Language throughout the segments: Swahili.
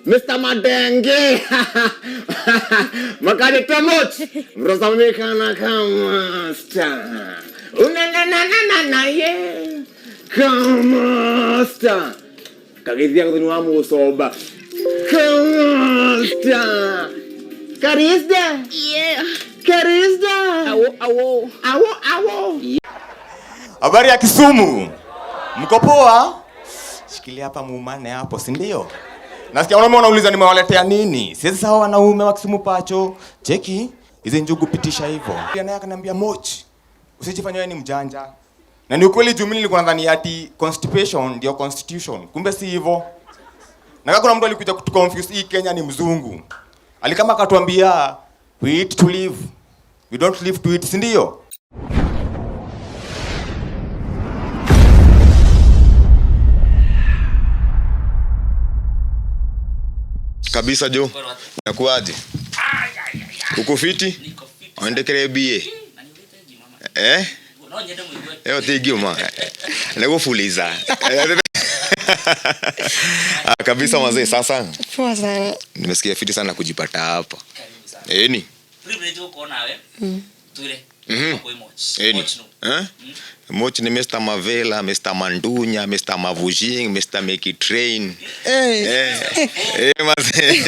Mr. Madenge Makarita moch mrosamikana kama star unanananana ye kama star kagithia guthini wa mucomba kama star Karisda. Yeah. Karisda. Awo awo. Awo awo. Habari ya Kisumu, mko poa? Shikilia hapa muumane hapo, si ndio? Nasikia wanaume wanauliza nimewaletea nini. Siwezi sawa wanaume wa Kisumu pacho. Cheki hizi njugu pitisha hivyo. Pia naye akaniambia Moch, usijifanye wewe ni mjanja. Na ni ukweli juu mimi nilikuwa nadhani ati constipation ndio constitution. Kumbe si hivyo. Na kama kuna mtu alikuja kutuconfuse hii Kenya ni mzungu. Alikama akatuambia we eat to live. We don't live to eat, si ndio? Kabisa jo. Nakuaje? Uko fiti? Ondekere bie. Eh? Eo tigiuma. Nikufuliza. Ah, kabisa mazee sasa. Poa sana. Nimesikia fiti sana kujipata hapa. Eni. Privilege gukorwo nawe twire kwĩ Moch. Eni. Moch nũ? Eh? Moch ni Mr. Mavela, Mr. Mandunya, Mr. Mavujing, Mr. Make It Rain. Eh. Eh, eh, mazee.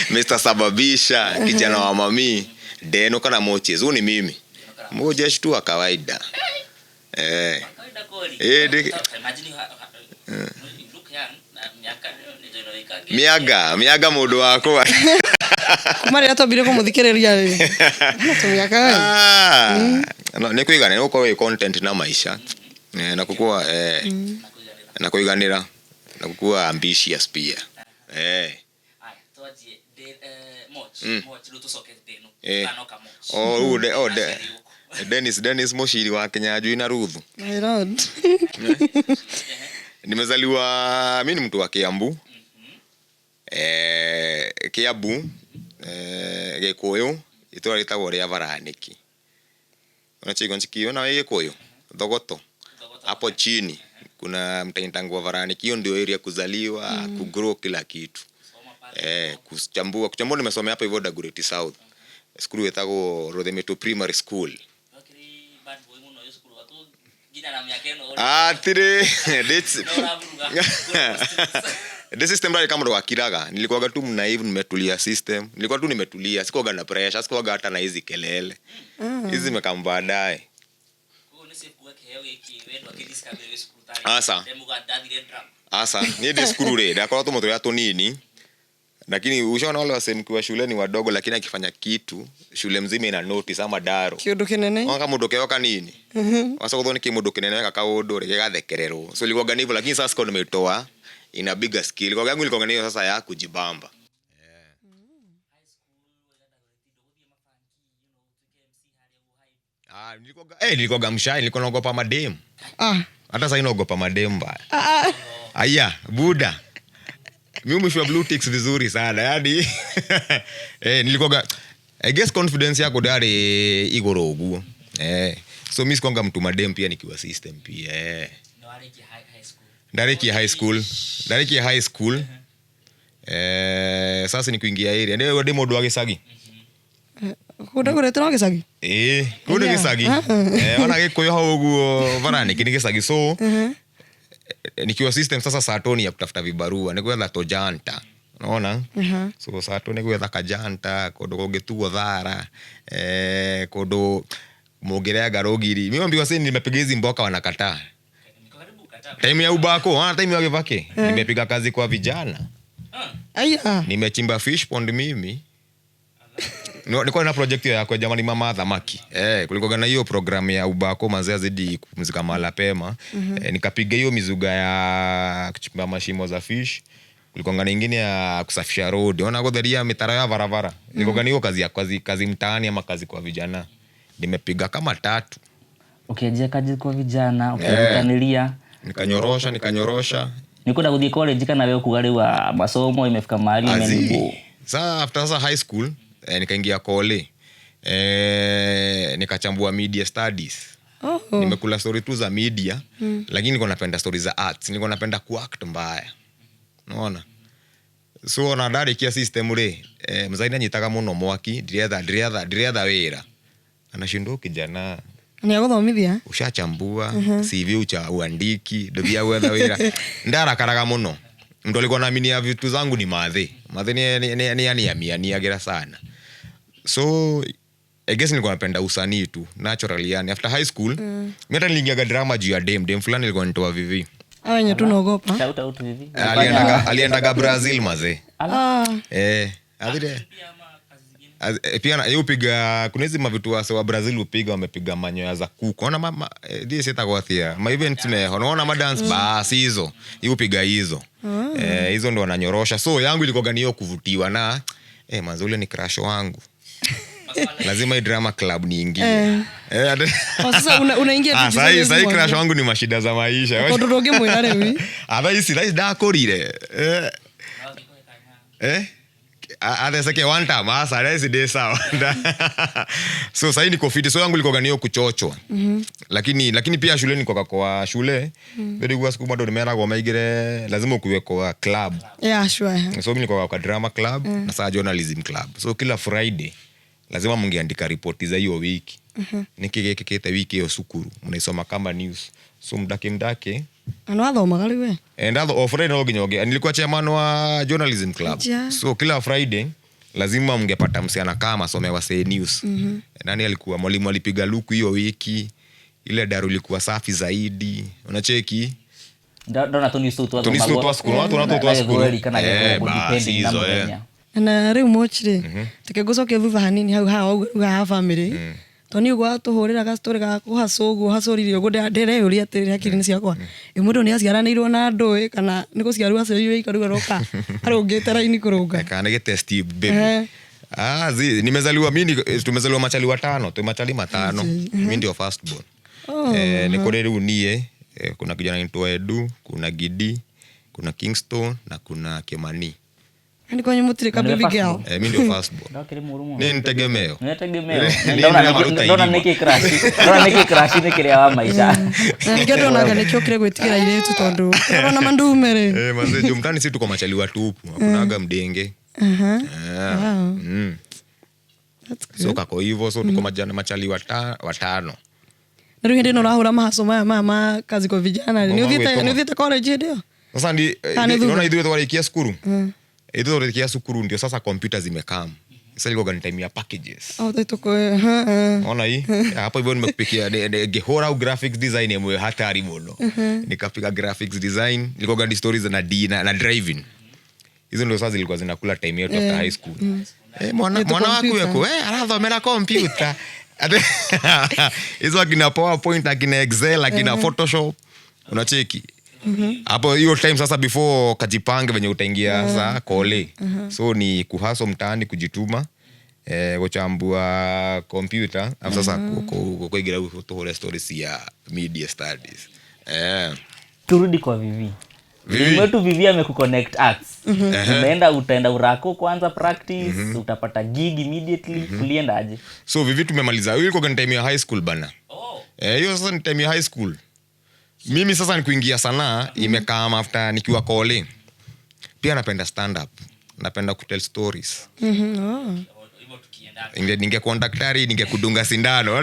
Mr. Sababisha, kijana wa mami. Deno kana Moches, huu ni mimi. Mojesh tu wa kawaida. Eh. Kawaida kweli. Eh, Imagine you look young na miaka nĩ ĩroĩka. Miaga, miaga mundu wakwa. Kuma rĩrĩa twambire kũmũthikĩrĩria rĩ. Na tũmĩaka we. Ah. No, nĩ kwĩgana, nĩ gũkorwo wĩ content na maisha. Eh, na kukua eh, na kũiganĩra na kukua ambitious pia. Eh. Aya, twanjie Moch. Moch, rĩu tũcoke thĩ ĩno. Eh. Kana oka Moch. Oh, rĩu oh, de, Aciarirwo kũ? Dennis Dennis Moshiri wa Kinyanjui na Ruthu. My lord. Nimezaliwa mi ni mtu wa Kiambu. Eh, Kiambu eh, Gikuyu itũra rĩtagwo rĩa Varanĩki. Unachiki nchikiona wewe Gikuyu Thogoto hapo chini kuna mtaitangwa Varanĩki, hiyo ndio area kuzaliwa, kugrow kila kitu. Soma pale. Eh, kuchambua kuchambua nimesomea hapo hivyo Dagoretti South. Skulu ĩtagwo Rothemeto Primary School. Wakĩrĩ bad boy mũno ũyũ cukuru waku nginya na mĩaka ĩno ũrĩ. Atire dates No ũraburuga. The system ndari kama ndo wakiraga. Nilikuwaga tu mnaive nimetulia system. Nilikuwa tu nimetulia, sikuwaga na pressure, sikuwaga hata na hizi kelele. Hizi zimekam baadaye. Koguo nĩ safe kuga kĩheo gĩkĩ we ndwakĩ-discover wĩ cukuru tarĩ. Aca. Ndemuga ndathire drama. Asa, ni ndi skuru rĩ, ndakorwo tũmũtũrĩa tũnini. Lakini ushaona wale wasee mkiwa shule ni wadogo lakini akifanya kitu shule mzima ina notice ama daro. Kĩũndũ kĩnene. Ona kamundu keo kanini. Wasa kuthwo ni kimundu kinene weka kaundu ri gigathekererwo. So ilikuwa gani hivyo lakini sasa sikuwa nimeitoa ina bigger skill. Kwa yangu ilikuwa gani sasa ya kujibamba. Ah, nilikuwa mshy, nilikuwa naogopa mademu. Ah. Hata sasa naogopa mademu mbaya. Ah, ah. Aya, buda. Mimi umeshua blue ticks vizuri sana. Yaani eh, nilikuwa I guess confidence yako ndari iguru uguo. Eh, so mimi sikuanga mtu madem pia nikiwa system pia. Eh. Nĩ warĩkia high school. Ndarĩkia high school. Ndarĩkia high school. Eh, sasa ni kuingia area. Ndio ndi mundu wa gĩcagi. Kũu Dagoretti no gĩcagi? Eh, kũu nĩ Yeah. gĩcagi. Ah. Eh, ona Gĩkũyũ hau ũguo Varanĩki nĩ gĩcagi. So nikiwa system sasa satoni ya kutafuta vibarua ni gwetha tojanta. Unaona? So sato ni gwetha kajanta kundu kungituo thara eh kundu mungirenga rugiri. Mimi ambiwa sasa nimepiga hizi mboka wanakataa. Niko karibu kukataa. Time ya ubako, ah time ya Kibaki. Nimepiga kazi kwa vijana. Aya. Nimechimba fish pond mimi. Nilikuwa na project hiyo ya kwa jamani mama thamaki. Eh, kulikuwa na hiyo program ya ubako mazee azidi kupumzika mahala pema. Eh, nikapiga hiyo mizuga ya kuchimba mashimo za fish. Kulikuwa na nyingine ya kusafisha road. Ona gotheria mitaro ya barabara. Nilikuwa na hiyo kazi ya kazi mtaani ama kazi kwa vijana. Nimepiga kama 3. Ukianjia kazi kwa vijana, ukiangalia. Nikanyorosha, nikanyorosha. Nikwenda kuthie college kana wewe kuga riu masomo imefika mahali Azi. imenibo. Sasa after sasa high school, nikaingia kole. Nikachambua media studies. Oh. Nimekula story tu za media, lakini nilikuwa napenda story za arts. Nilikuwa napenda kuact mbaya. Unaona? So ona ndarĩkia system rĩ, mzai nĩanyitaga mũno mwaki, ndiretha ndiretha ndiretha wĩra, anashindwa kijana Nĩ agũthomithia. Ushachambua CV, ucha uandiki ndothia gwetha wĩra. Ndarakaraga mũno. Mtu alikuwa naaminia vitu zangu ni madhe madhe ni aniamianiagira sana. So I guess nilikuwa napenda usanii tu naturally, yani after high school mi hata niliingiaga drama juu ya dem fulani ilikuwa nitoa vivi. A wenye tu naogopa. Shout out hivi. Aliendaga Brazil mazee. Ah, Eh, athire pia yeye upiga, kuna hizi mavitu wase wa Brazil upiga, wamepiga manyoya za kuku, ona thiĩ ciĩtagwo atia, ma events meho, naona ma dance, basi hizo yeye upiga hizo. Hizo ndo wananyorosha. So yangu ilikuwa ni hiyo kuvutiwa na manze ule ni crush wangu, lazima hii drama club niingie. Oh, sasa unaingia tu Ah, juu sahi sasa sahi hizi crush wangu ni mashida za maisha. Tondũ ndũngĩmwĩra rĩu. Thaa ici ndakũrire, atheceke one time, asa thaa ici ndĩ sawa. So sahii niko fiti. So yangu ilikuwa ni hiyo kuchochwa. Lakini pia shule nilikuwa kwa shule mm. Siku bado nimeragwo maigire lazima ukuwe kwa club. Yeah, sure. So mi nilikuwa kwa drama club na saa journalism club. So kila Friday lazima mungeandika ripoti za hiyo wiki, niki gikikite wiki hiyo cukuru, mnaisoma kama news. So mdake mdake. Na nĩ wathomaga rĩu we? And other o Friday no nginya nilikuwa chairman wa journalism club. Ja. So kila Friday lazima mngepata msichana kama asome wasee news. Nani alikuwa mwalimu alipiga luku hiyo wiki, ile daru ilikuwa safi zaidi, unacheki. Ndona tå nisu Tũnisu twa cukuru, watu na twa cukuru. Kana Basi depending na hizo, eh. mũthenya. Na rĩu mochi rĩ, reke ngũcokie thutha hanini hau haha wauga ha family, to niĩ ũguo watũhũrĩra gastory ga kũhacũ ũguo hacũrire ũguo, ndĩreyũria atĩrĩrĩ hakiri-inĩ ciakwa, ĩ mũndũ nĩ aciaranĩirwo na andũ ĩ, kana nĩ gũciarwo aciarirwo ika rĩu aroka arũngĩte raini kũrũnga? Kana nĩ test baby. Ah, zi, nimezaliwa mi tumezaliwa machali watano, tu machali matano, mi ndio first born. Oh, Nĩ kũrĩ rĩu niĩ, kuna kijana anaitwa Edu, kuna Gidi, kuna Kingston na kuna Kimani. Yani kwanyu mũtirĩ ka Na nĩwe baby first girl? born? Mi ndio first born. Ndakĩrĩ mũru mũno. Nĩ ntegemeo. Nĩ tegemeo. Nĩ Ndona nĩ ndona maruta. nĩkĩ crush. Ndona nĩkĩ crush nĩ kĩrĩa wa maica. Na nĩkĩo ndonaga nĩkĩo kĩrĩ gwĩtigĩra airĩtu tondũ ũrona mandume rĩ. Mazee, juu mtaani si tuko machali watupu, hakunaga mdenge. Aha. Wow. That's good. So kako hivyo, so tuko machali watano. Na rĩu hĩndĩ ĩno ũrahũra mahaco maya ma kazi kwa vijana rĩ, Ngoma gwĩtũma. nĩ ũthiĩte college hĩndĩ ĩyo? Sasa ndi Ah, nĩ thutha. unaona ithuĩ twarikia cukuru, ithuĩ twarikia cukuru ndio sasa computer zimekam. Sasa ilikuwa ni time ya packages. Oh, tuko Ona hii hapo hivyo nimekupikia ngĩhũra graphics design ĩmwe hatari mũno, nikapiga graphics design, ilikuwa gani stories na D na driving. Hizo ndio sasa zilikuwa zinakula time yetu after high school. Yetu Mwana waku computer. yako arathomera computer. Hizo akina PowerPoint, akina Excel, akina Photoshop, unacheki hapo hiyo time sasa before kajipange venye utaingia sasa kole. So ni kuhaso mtaani, kujituma, kuchambua computer, alafu sasa kuigira tuhure stories ya media studies. Turudi kwa Vivi. Vivi. Wetu Vivi amekuconnect arts. Umeenda, utaenda urako kwanza practice, utapata gig immediately. Ulienda aje? So Vivi tumemaliza, hiyo ilikuwa ni time ya high school bana. Oh. Hiyo sasa ni time ya high school. Mimi sasa ni kuingia sanaa imekaa after nikiwa kole. Pia napenda stand up, napenda kutell stories. Oh. Ningekuwa daktari ningekudunga sindano.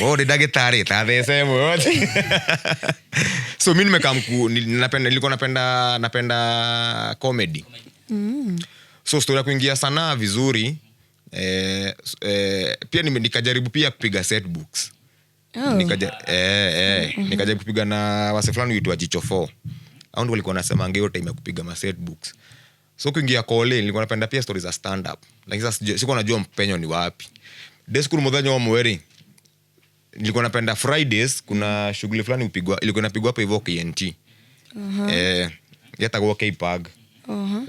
Oh, ni daktari tathece ĩmwe. So mi nimekaa mku napenda, nilikuwa napenda comedy. So story ya kuingia sanaa vizuri, pia nikajaribu pia kupiga set books. Oh. Nikajaribu kupiga na wase fulani huitwa Jicho 4 au ndio walikuwa wanasemanga hiyo time ya kupiga ma set books. So kuingia kole nilikuwa napenda pia stories za stand up, lakini sasa sikuwa najua mpenyo ni wapi. Deskuru muthenya wa mweri nilikuwa napenda Fridays, kuna shughuli fulani upigwa, ilikuwa inapigwa hapo hivyo KNT. Yetagwo KPAG.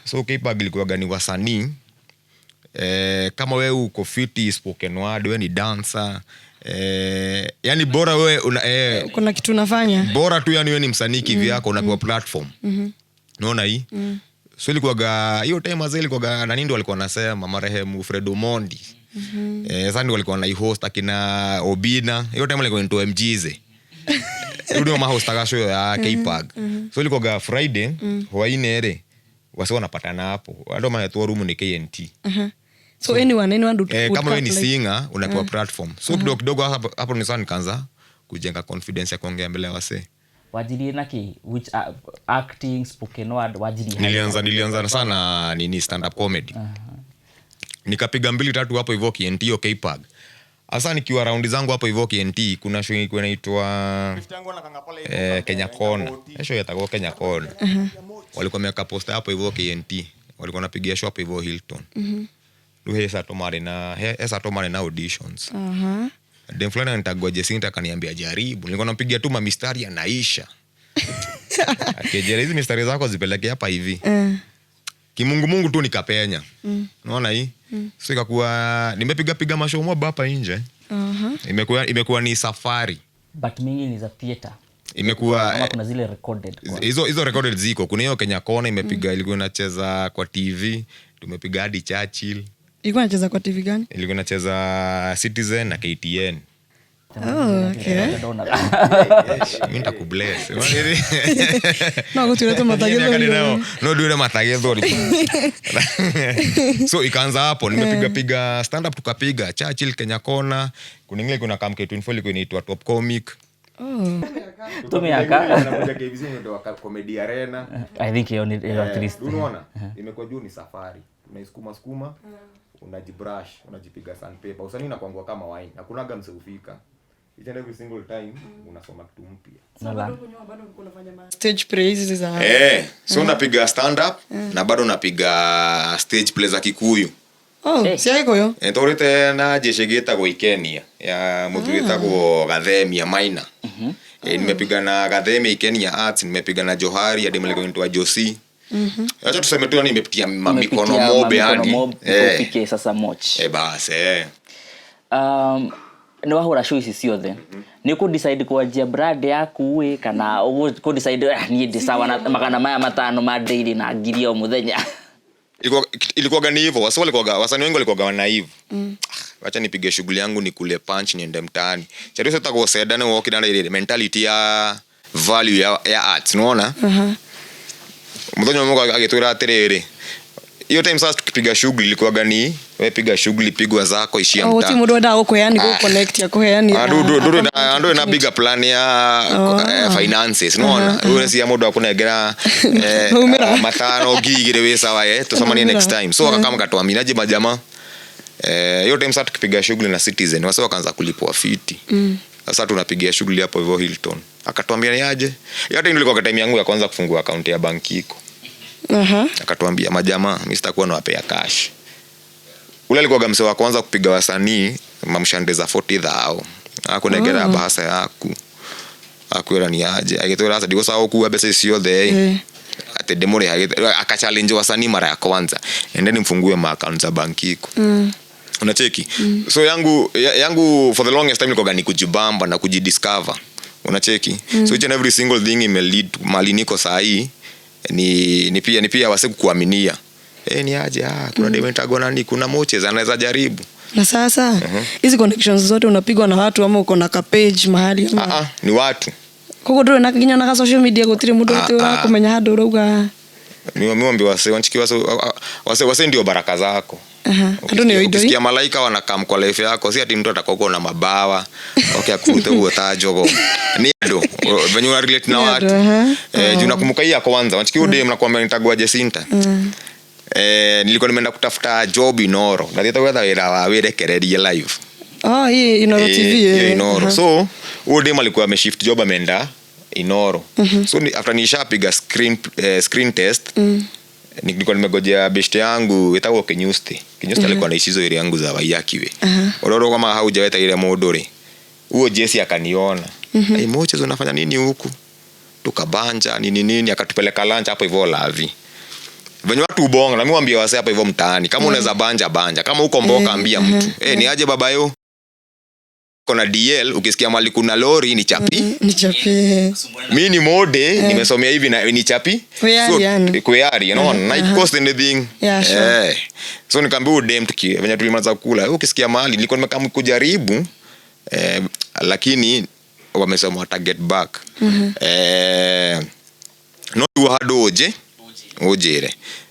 So KPAG ilikuwa gani wasanii, kama wewe uko fiti spoken word, wewe ni dancer, yani bora wewe una, Kuna kitu unafanya. Bora tu yani wewe ni msanii kivyako, unapewa platform. Unaona hii? So ilikuwaga hiyo time wazee ilikuwaga nani ndio walikuwa wanasema marehemu Fred Omondi. Sasa ndio walikuwa wanaihost akina Obina. Hiyo time alikuwa anaitwa MGZ. Ndio mahost show ya KPAG. So ilikuwaga Friday hwaine ere. Wase wanapatana hapo, andå mahetwo rumu nĩ KNT. So anyone would, Eh, would kama wewe ni come, like, singer unapewa platform. So kidogo kidogo hapo hapo ni sasa nikaanza kujenga confidence ya kuongea mbele ya wasee. Wanjirie na kä which acting, spoken word, wanjirie? Nilianza sana nini, stand up comedy. Nikapiga mbili tatu hapo hivyo KNT, hiyo KPAG. Hasa nikiwa raundi zangu hapo hivyo KNT, kuna show ilikuwa inaitwa Kenya Corner. Show yatagwo Kenya Corner. Walikuwa wameweka poster hapo hivyo KNT, walikuwa wanapigia show hapo hivyo Hilton. Rĩu he sato marĩ na auditions. Dem fulani anitagwa Jacinta akaniambia jaribu. Nilikuwa nampigia tu mamistari anaisha akijera, hizi mistari zako zipeleke hapa hivi. Kimungumungu tu nikapenya. Unaona hii? So ikakuwa nimepiga piga mashow mob hapa nje. Imekuwa ni safari. But mingi ni za theatre? Imekuwa Ama kuna zile recorded Hizo recorded ziko. Kuna hiyo Kenya Kona imepiga, ilikuwa inacheza kwa TV. Tumepiga hadi Churchill. Ilikuwa nacheza kwa TV gani? Ilikuwa inacheza Citizen na KTN. Oh, okay. Mi nitakubless. No gũtuĩre tũmatagĩthũri. No ndwire matagĩthũri. So ikaanza hapo, nimepiga piga stand up, tukapiga Churchill, Kenya Kona. Kuna ingine, kuna kam K24 ilikuwa inaitwa Top Comic. Oh. Tumiaka. Comedy Arena. I think hiyo ni hiyo at least. Unaona imekuwa juu ni safari, unaisukuma sukuma, unajibrush, unajipiga sandpaper. Usanii inakuangua kama wine, hakunaga mse ufika. Each and every single time unasoma kitu mpya. Stage play hizi za Eh, so unapiga stand up na bado unapiga stage play za Kikuyu. Oh, cia Gĩkũyũ. Tũrĩte na jeshi gĩtagwo Ikenia ya mũthuri wĩtagwo Gathemia Maina. Nimepiga na Gathemia Ikenia Arts, nimepiga na Johari hadi mlikuwa inaitwa Josi. Acha tuseme tu yani nimepitia mikono Umepitia mobe mamikono yani. mob, ufike sasa Moch. Eh, bas eh. Nĩ wahũra show ici ciothe, nĩ kũ decide kwanjia brand yaku ĩ, kana kũ decide, "Ah, niĩ ndĩ sawa na 500 ma daily na 1,000 o mũthenya"? Ilikuwaga ni hivyo, wasi walikuwaga, wasanii wengi walikuwaga wanaivu. Ah, wacha nipige shughuli yangu, nikule punch, niende mtaani. Chario sasa kwa seda ni walk na ile mentality ya value ya arts, unaona? Muthenya ũmwe agĩtwĩra atĩrĩrĩ, hiyo time sasa tukipiga shughuli ilikuwaga ni wewe piga shughuli, pigwa zako, ishia Oh, mtaa. ti mũndũ wendaga gũkũheani, gũconnect akũheani. Andu na bigger plan ya finances, unaona? Rĩu cia mũndũ akunengera Maumĩra. 500 2,000 wĩ sawa, tucemanie next time. So akakama katuaminaje majama, hiyo time sasa tukipiga shughuli na Citizen, wase wakaanza kulipwa fiti. Sasa tunapigia shughuli hapo hivyo Hilton, akatuambia ni aje. Hiyo time ilikuwa time yangu ya kwanza kufungua akaunti ya banki iko. Akatuambia, majamaa, mi sitakuwa nawapea cash. Ule alikuwa msee wa kwanza kupiga wasanii mamshande za 40 thao, akunengera bahasa yaku, akwira ni aje, agitwira asa ndigocaga gukua mbeca ici ciothe. Ati ndimuriha, akachallenge wasanii mara ya kwanza, endeni mfungue ma account za banki iko. Unacheki? So yangu for the longest time ilikuwaga ni kujibamba na kujidiscover, unacheki? So each and every single thing ime lead to mali niko sahii ni pia wase kukuaminia, ni aje, kuna dem anaitagwa nani, kuna Moches anaweza jaribu. Na sasa hizi connections zote unapigwa na watu ama uko na ka page mahali ama? Ah, ah, ni watu. Koguo ndũrĩ na nginya na ka social media, gũtirĩ mũndũ Ah, atĩ ah. ũrakũmenya handũ ũrauga? Mi wase wanchiki, wase ndio baraka zako. Aha, andũ nĩo indo. Ukisikia malaika wanakam kwa life yako, si ati mtu atakuwa na mabawa okay akute huo tajogo, ni andũ venye una relate na Ni watu. andũ, aha. Juu nakumbuka hii ya kwanza, wanchiki, udem nakwambia nitagwa Jacinta. Nilikuwa nimeenda kutafuta job Inoro, ndathiĩte gwetha wĩra wa wĩrekererie live. Oh, hii Inoro TV. Hiyo Inoro. So huyo dem alikuwa ameshift job, ameenda Inoro. So after nishapiga screen test, nilikuwa nimegojea best yangu ĩtagwo Kinyusti. Kinyusti alikuwa anaishi hizo area yangu za Waiyakiwe. Ororo kama haujaweta ile mũndũ rĩ, huo Jesse akaniona. "Hey, Moches, unafanya nini huku?" Tukabanja nini nini, akatupeleka lunch hapo hivyo Lavi. Venye watu ubonga, na mimi waambia wase hapa hivyo mtaani, kama unaweza banja, banja. Kama uko mboka, ambia mtu, "Eh, ni aje baba yo?" Kona DL, ukisikia mali kuna lori ni chapi. Ni chapi. Mi ni mode, nimesomea hivi na ni chapi. Kweyari, So, yani. kweyari, unaona? Na it cost anything. Yeah, sure. Eh. So nikaambia huyu dem venye tulimaliza kula, "Wewe ukisikia mahali," nilikuwa nimekaa kujaribu, lakini wamesema wata get back. No handũ ũnjĩre.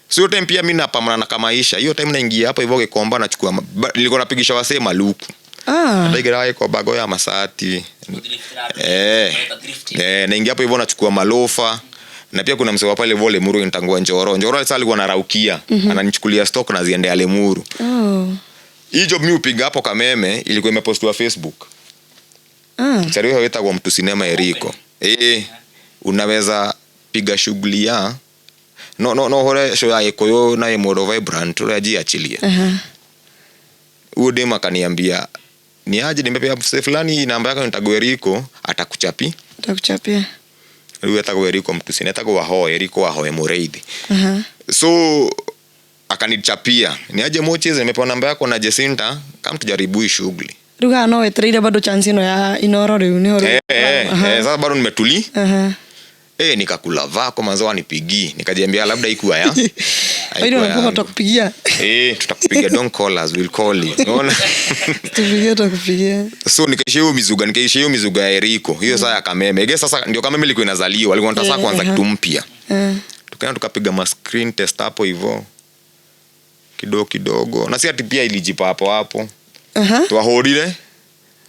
So hiyo time pia mi napambana na kamaisha. Hiyo time naingia hapo hivyo Gikomba, nachukua nilikuwa napigisha wasee maluku. Ndaigera Gikomba goya masati. Naingia hapo hivyo nachukua malofa. Na pia kuna msee wa pale hivyo Lemuru nitangua Njoro. Njoro sasa alikuwa anaraukia. Ananichukulia stock na ziendea Lemuru. Hii job mi upiga hapo Kameme ilikuwa imepostiwa Facebook. Chari huyo wetagwa mtu sinema Eriko. Unaweza piga shughuli ya no no no hore show ya Gikuyu na Imodo Vibrant urajiachilia. Huyo dem akaniambia ni aje, nimepea mse fulani namba yako nitagwa Eriko atakuchapi. Atakuchapia. Huyo atagwa Eriko mtu sinema, atagwa Wahoe, Eriko Wahoe Mureithi. So akanichapia ni aje Moches, nimepewa namba yako na Jacinta, kama tujaribu hii shughuli. Rĩu haha no wetereire bado chance ĩno ya Inoro rĩu nĩho rĩu. Sasa bado nimetuli. Nikakula vako manzo wanipigi. Nikajiambia labda ikuwa ya. Haikuwa Haikuwa ya yangu. Tutakupigia. Tutakupigia, don't call us, we'll call you. Unaona? Tupigie, tutakupigia. So nikaishia hiyo mizuga, nikaishia hiyo mizuga ya Eriko. Hiyo saa ya Kameme. Ige sasa ndio Kameme ilikuwa inazaliwa, walikuwa wanataka kuanza kitu mpya. Tukaenda tukapiga ma screen test hapo hivyo. Kidogo kidogo. Na si ati pia ilijipa hapo hapo. Twahũrire,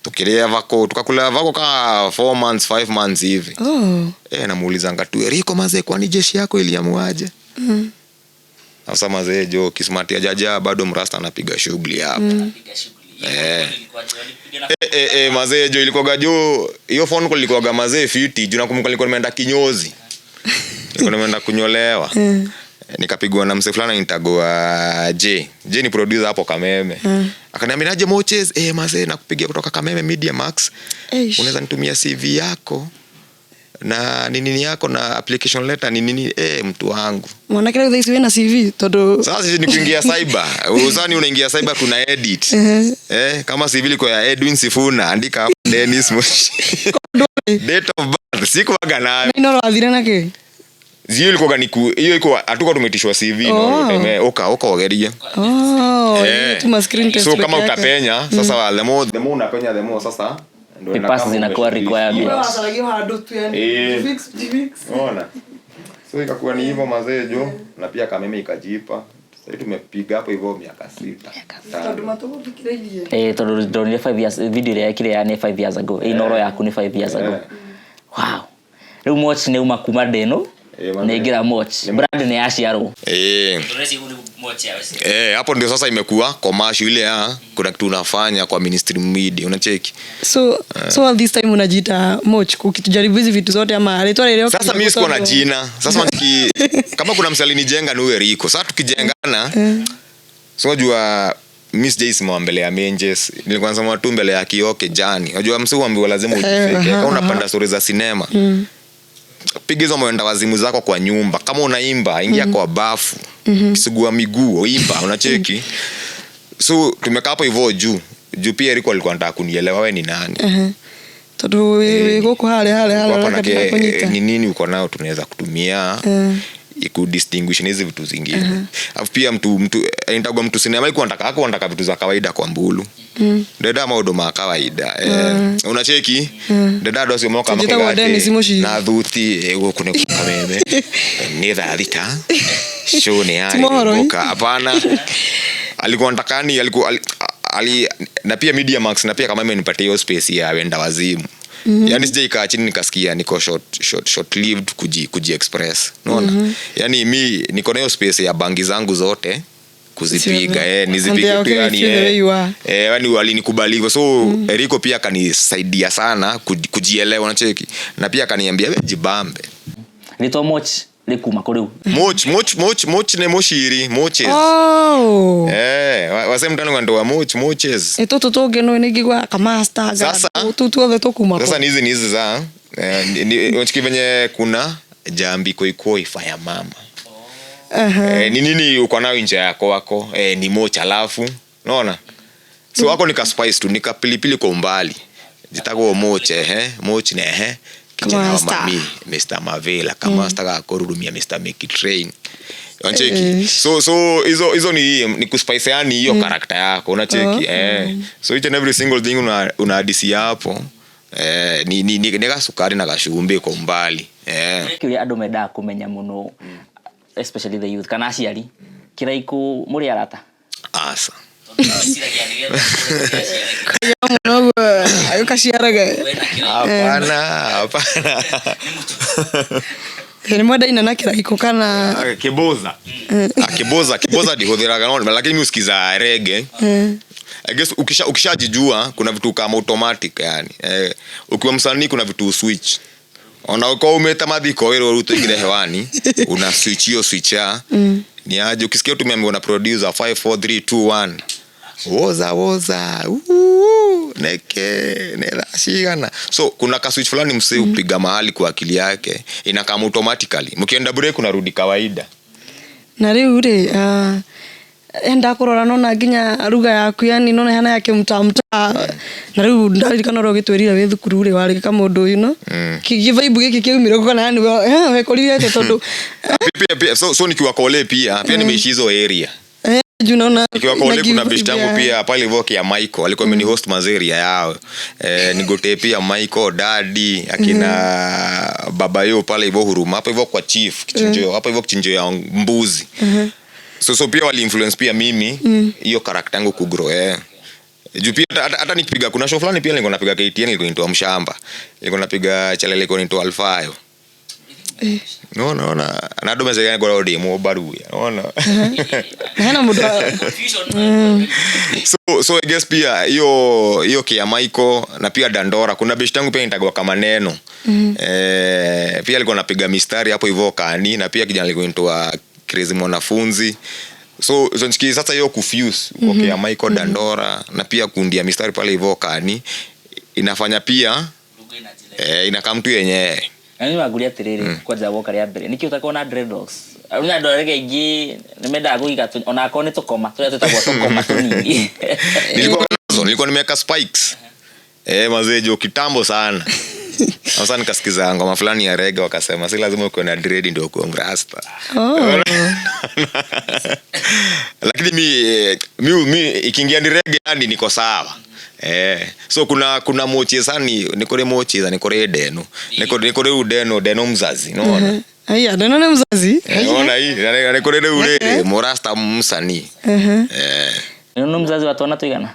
tukĩrĩa vako, tukakula vako ka 4 months, 5 months hivi. Namuulizanga tu, Eriko mazee, kwani jeshi yako iliamuaje? Sasa mazee jo, kismati ya jaja bado mrasta anapiga shughuli hapo. Mazee jo, ilikuwaga jo, hiyo phone call ilikuwaga mazee fiti, juu nakumbuka nilikuwa nimeenda kinyozi. Nilikuwa nimeenda kunyolewa. Nikapigwa na mse fulani nitagua J. J ni producer hapo Kameme. Akaniambia aje Moches, mazee nakupigia kutoka Kameme Media Max. Eish. Unaweza nitumia CV yako na ni nini yako na application letter ni nini? Mtu wangu. Mwanake leo hizi na CV todo. Sasa sisi ni kuingia cyber. Usani unaingia cyber kuna edit. Kama CV liko ya Edwin Sifuna, andika hapo Dennis Moshi. Date of birth sikuwaga nayo. Nino ro athire na ki? Hiyo ilikuwa ni ku, hiyo ilikuwa hatuko tumetishwa CV no, oka ogerie. Tuma screen test So peke kama yake. utapenya, sasa the more unapenya, the more sasa ndio Papers inakaa zinakuwa umeshiriki. requirement. Wewe unasalagiwa hado tu yani. Fix, fix. Unaona? So ikakuwa ni hivyo mazee jo, na pia Kameme ikajipa. Sasa hivi tumepiga hapo hivyo miaka 6. Tondu matuguthikiririe. Tondu ndonire 5 years video ĩrĩa yekire ya nĩ 5 years ago. Inoro yaku nĩ 5 years ago. Wow. Rĩu Moch nĩ uma kuma ndĩno. Manze. Nĩ ingĩra Moch. Brand nĩ yaciarwo. Hapo ndio sasa imekuwa commercial ile ya kuna kitu unafanya kwa ministry media, unacheki. So all this time unajiita Moch ukitujaribu hizi vitu zote ama alitwa leo. Sasa mimi sikuwa na jina. Sasa kama kuna msali nijenga ni huyo Rico. Sasa tukijengana, so unajua mimi sijaisimama mbele ya Menjes. Nilikuwa nasema tu mbele ya Kioke jani. Unajua msee huambiwa lazima ujifike. Kama unapanda stories za sinema, piga hizo mwenda wazimu zako kwa nyumba. Kama unaimba, ingia kwa bafu. Kisugua miguu, imba, unacheki. So tumekaa hapo hivyo juu. Juu pia Rico alikuwa anataka kunielewa wewe ni nani. Tondu wĩ gũkũ harĩa, harĩa, harĩa, Uko hapa na ũreka ndĩrakũnyita. ni nini uko nayo tunaweza kutumia ikudistinguish na hizi vitu zingine. Alafu pia mtu, nitagua mtu sinema, alikuwa anataka, hakuwa anataka vitu za kawaida kwa mbulu. Ndeda maũndũ ma kawaida. Unacheki? Ndeda andũ acio moka Tũnjĩtagwo makoiga atĩ Dennis Mũciri. na thuti, gũkũ nĩ Kameme. Nĩ thaa thita. Show nĩ yarĩ Ti mohoro, ĩ? gũka. Hapana. Alikuwa anataka ni, alikuwa, ali, ali, na pia Media Max, na pia kama imenipatia hiyo space ya wenda wazimu. Yaani sijaikaa chini nikasikia niko short lived kuji express. Unaona? Yaani mi niko na hiyo space ya bangi zangu zote kuzipiga, Sio. nizipige And they are tu, okay yani, with you the way you are. yani walinikubali hivyo. So, Eriko pia akanisaidia sana kujielewa, unacheki. Na pia akaniambia, we jibambe. Rĩtwa Moch rĩkuma kũ rĩu? Moch, Moch, Moch, Moch nĩ mũciri, Moches. Wase mtani kwa ndoa, Moch, Moches. Tũtũ tũngĩ no nĩ ngigua kamaster, Sasa, tũtũ tuothe tũkuma kũ? Sasa ni hizi, ni hizi za, ni, ni, unachiki venye kuna jambi koikoi fire mama. Ni nini uko nayo nje yako wako? Ni Moch alafu. Unaona? So wako nika spice tu, nika pilipili kwa umbali. Jitagwo Moch, Moch ne, Kijana wa Master. mami, Mr. Mavela, kama master ga kurudumia Mr. Make It Rain. Unacheki? So, so hizo, hizo ni, ni kuspice yani hiyo character yako, unacheki? So each and every single thing una hadisi hapo. Ni, ni, ni kasukari na kashumbi kwa umbali. Kĩrĩa andũ mendaga kũmenya mũno. Especially the youth kana aciari, Kiraiko mũrĩ arata? Asa. Mũno ũguo agĩkaciaraga. Hapana, hapana. Nĩ mwendaine na Kĩraiko kana? Ah, kiboza. Ah, kiboza, kiboza ndihũthĩraga no, lakini mi husikiza reggae. I guess ukishajijua kuna vitu kama automatic yani. Ukiwa msanii kuna vitu switch. Ona uko umeta mathiko wĩrwo rĩu tũingĩre hewani, una switch hiyo switch ya ni aje ukisikia tumeambiwa na producer 5 4 3 2 1, woza woza, uu, neke nethacigana. So kuna ka switch fulani msee upiga mahali kwa akili yake, inakam automatically. Mkienda break unarudi kawaida. Na rĩu rĩ, ndakũrora nona nginya ruga yaku, yani nona hana yake mtaa, na rĩu ndaririkana ũrĩa ũgĩtwĩrire wĩ thukuru rĩ, warĩ kamũndũ gĩvaibu gĩkĩ kĩaumire kũ, kana yani wekorire atĩa, tondũ Pia, so nikiwa kole pia nimeishi hizo area. Juu naona Nikiwa kole na kuna give best yangu pia pale hivyo kia Michael alikuwa ameni host mazeria yao. Nigote pia Michael, daddy, akina baba yo pale hivyo Huruma, hapo hivyo kwa chief kichinjio, hapo hivyo kichinjio ya mbuzi. So pia wali influence pia mimi hiyo character yangu kugrow. Juu pia hata nikipiga kuna show fulani pia nilikuwa napiga KTN, nilikuwa naitwa Mshamba. Nilikuwa napiga chale, nilikuwa naitwa Alfayo. No no no, na ndo meze gani kwa demo baru ya. No no. Na hena mũndũ So I guess pia hiyo kia Michael na pia Dandora, kuna best yangu pia nitagwa kama neno. Pia alikuwa anapiga mistari hapo hivyo kani, na pia kijana alikuwa anaitwa Crazy mwanafunzi. So nisikie sasa hiyo kufuse uko kia Michael, Dandora na pia kundi ya mistari pale hivyo kani inafanya pia inakaa mtu yenyewe. Na nĩ wangũria atĩrĩrĩ, kwanja woka rĩa mbere nĩkĩ ũtakorwo na dreadlocks? Rĩu andũ arĩa aingĩ nĩ mendaga kũiga onakorwo nĩ tũkoma tũrĩa twĩtagwo tũkoma tũnini. Nilikuwa nazo, nilikuwa nimeweka spikes. Mazee jo kitambo sana. Sasa nikasikiza ngoma fulani ya reggae, wakasema si lazima ukuwe na dread ndio ukuwe mrasta. Oh. Lakini mi ikiingia ni reggae yani niko sawa. So kuna mochi sana ni kore mochi za ni kore deno. Ni kore udeno deno mzazi, unaona? Aya, ndona nĩ mzazi. Unaona hii ni kore ule murasta msanii. Nĩ mzazi wa twana tuigana?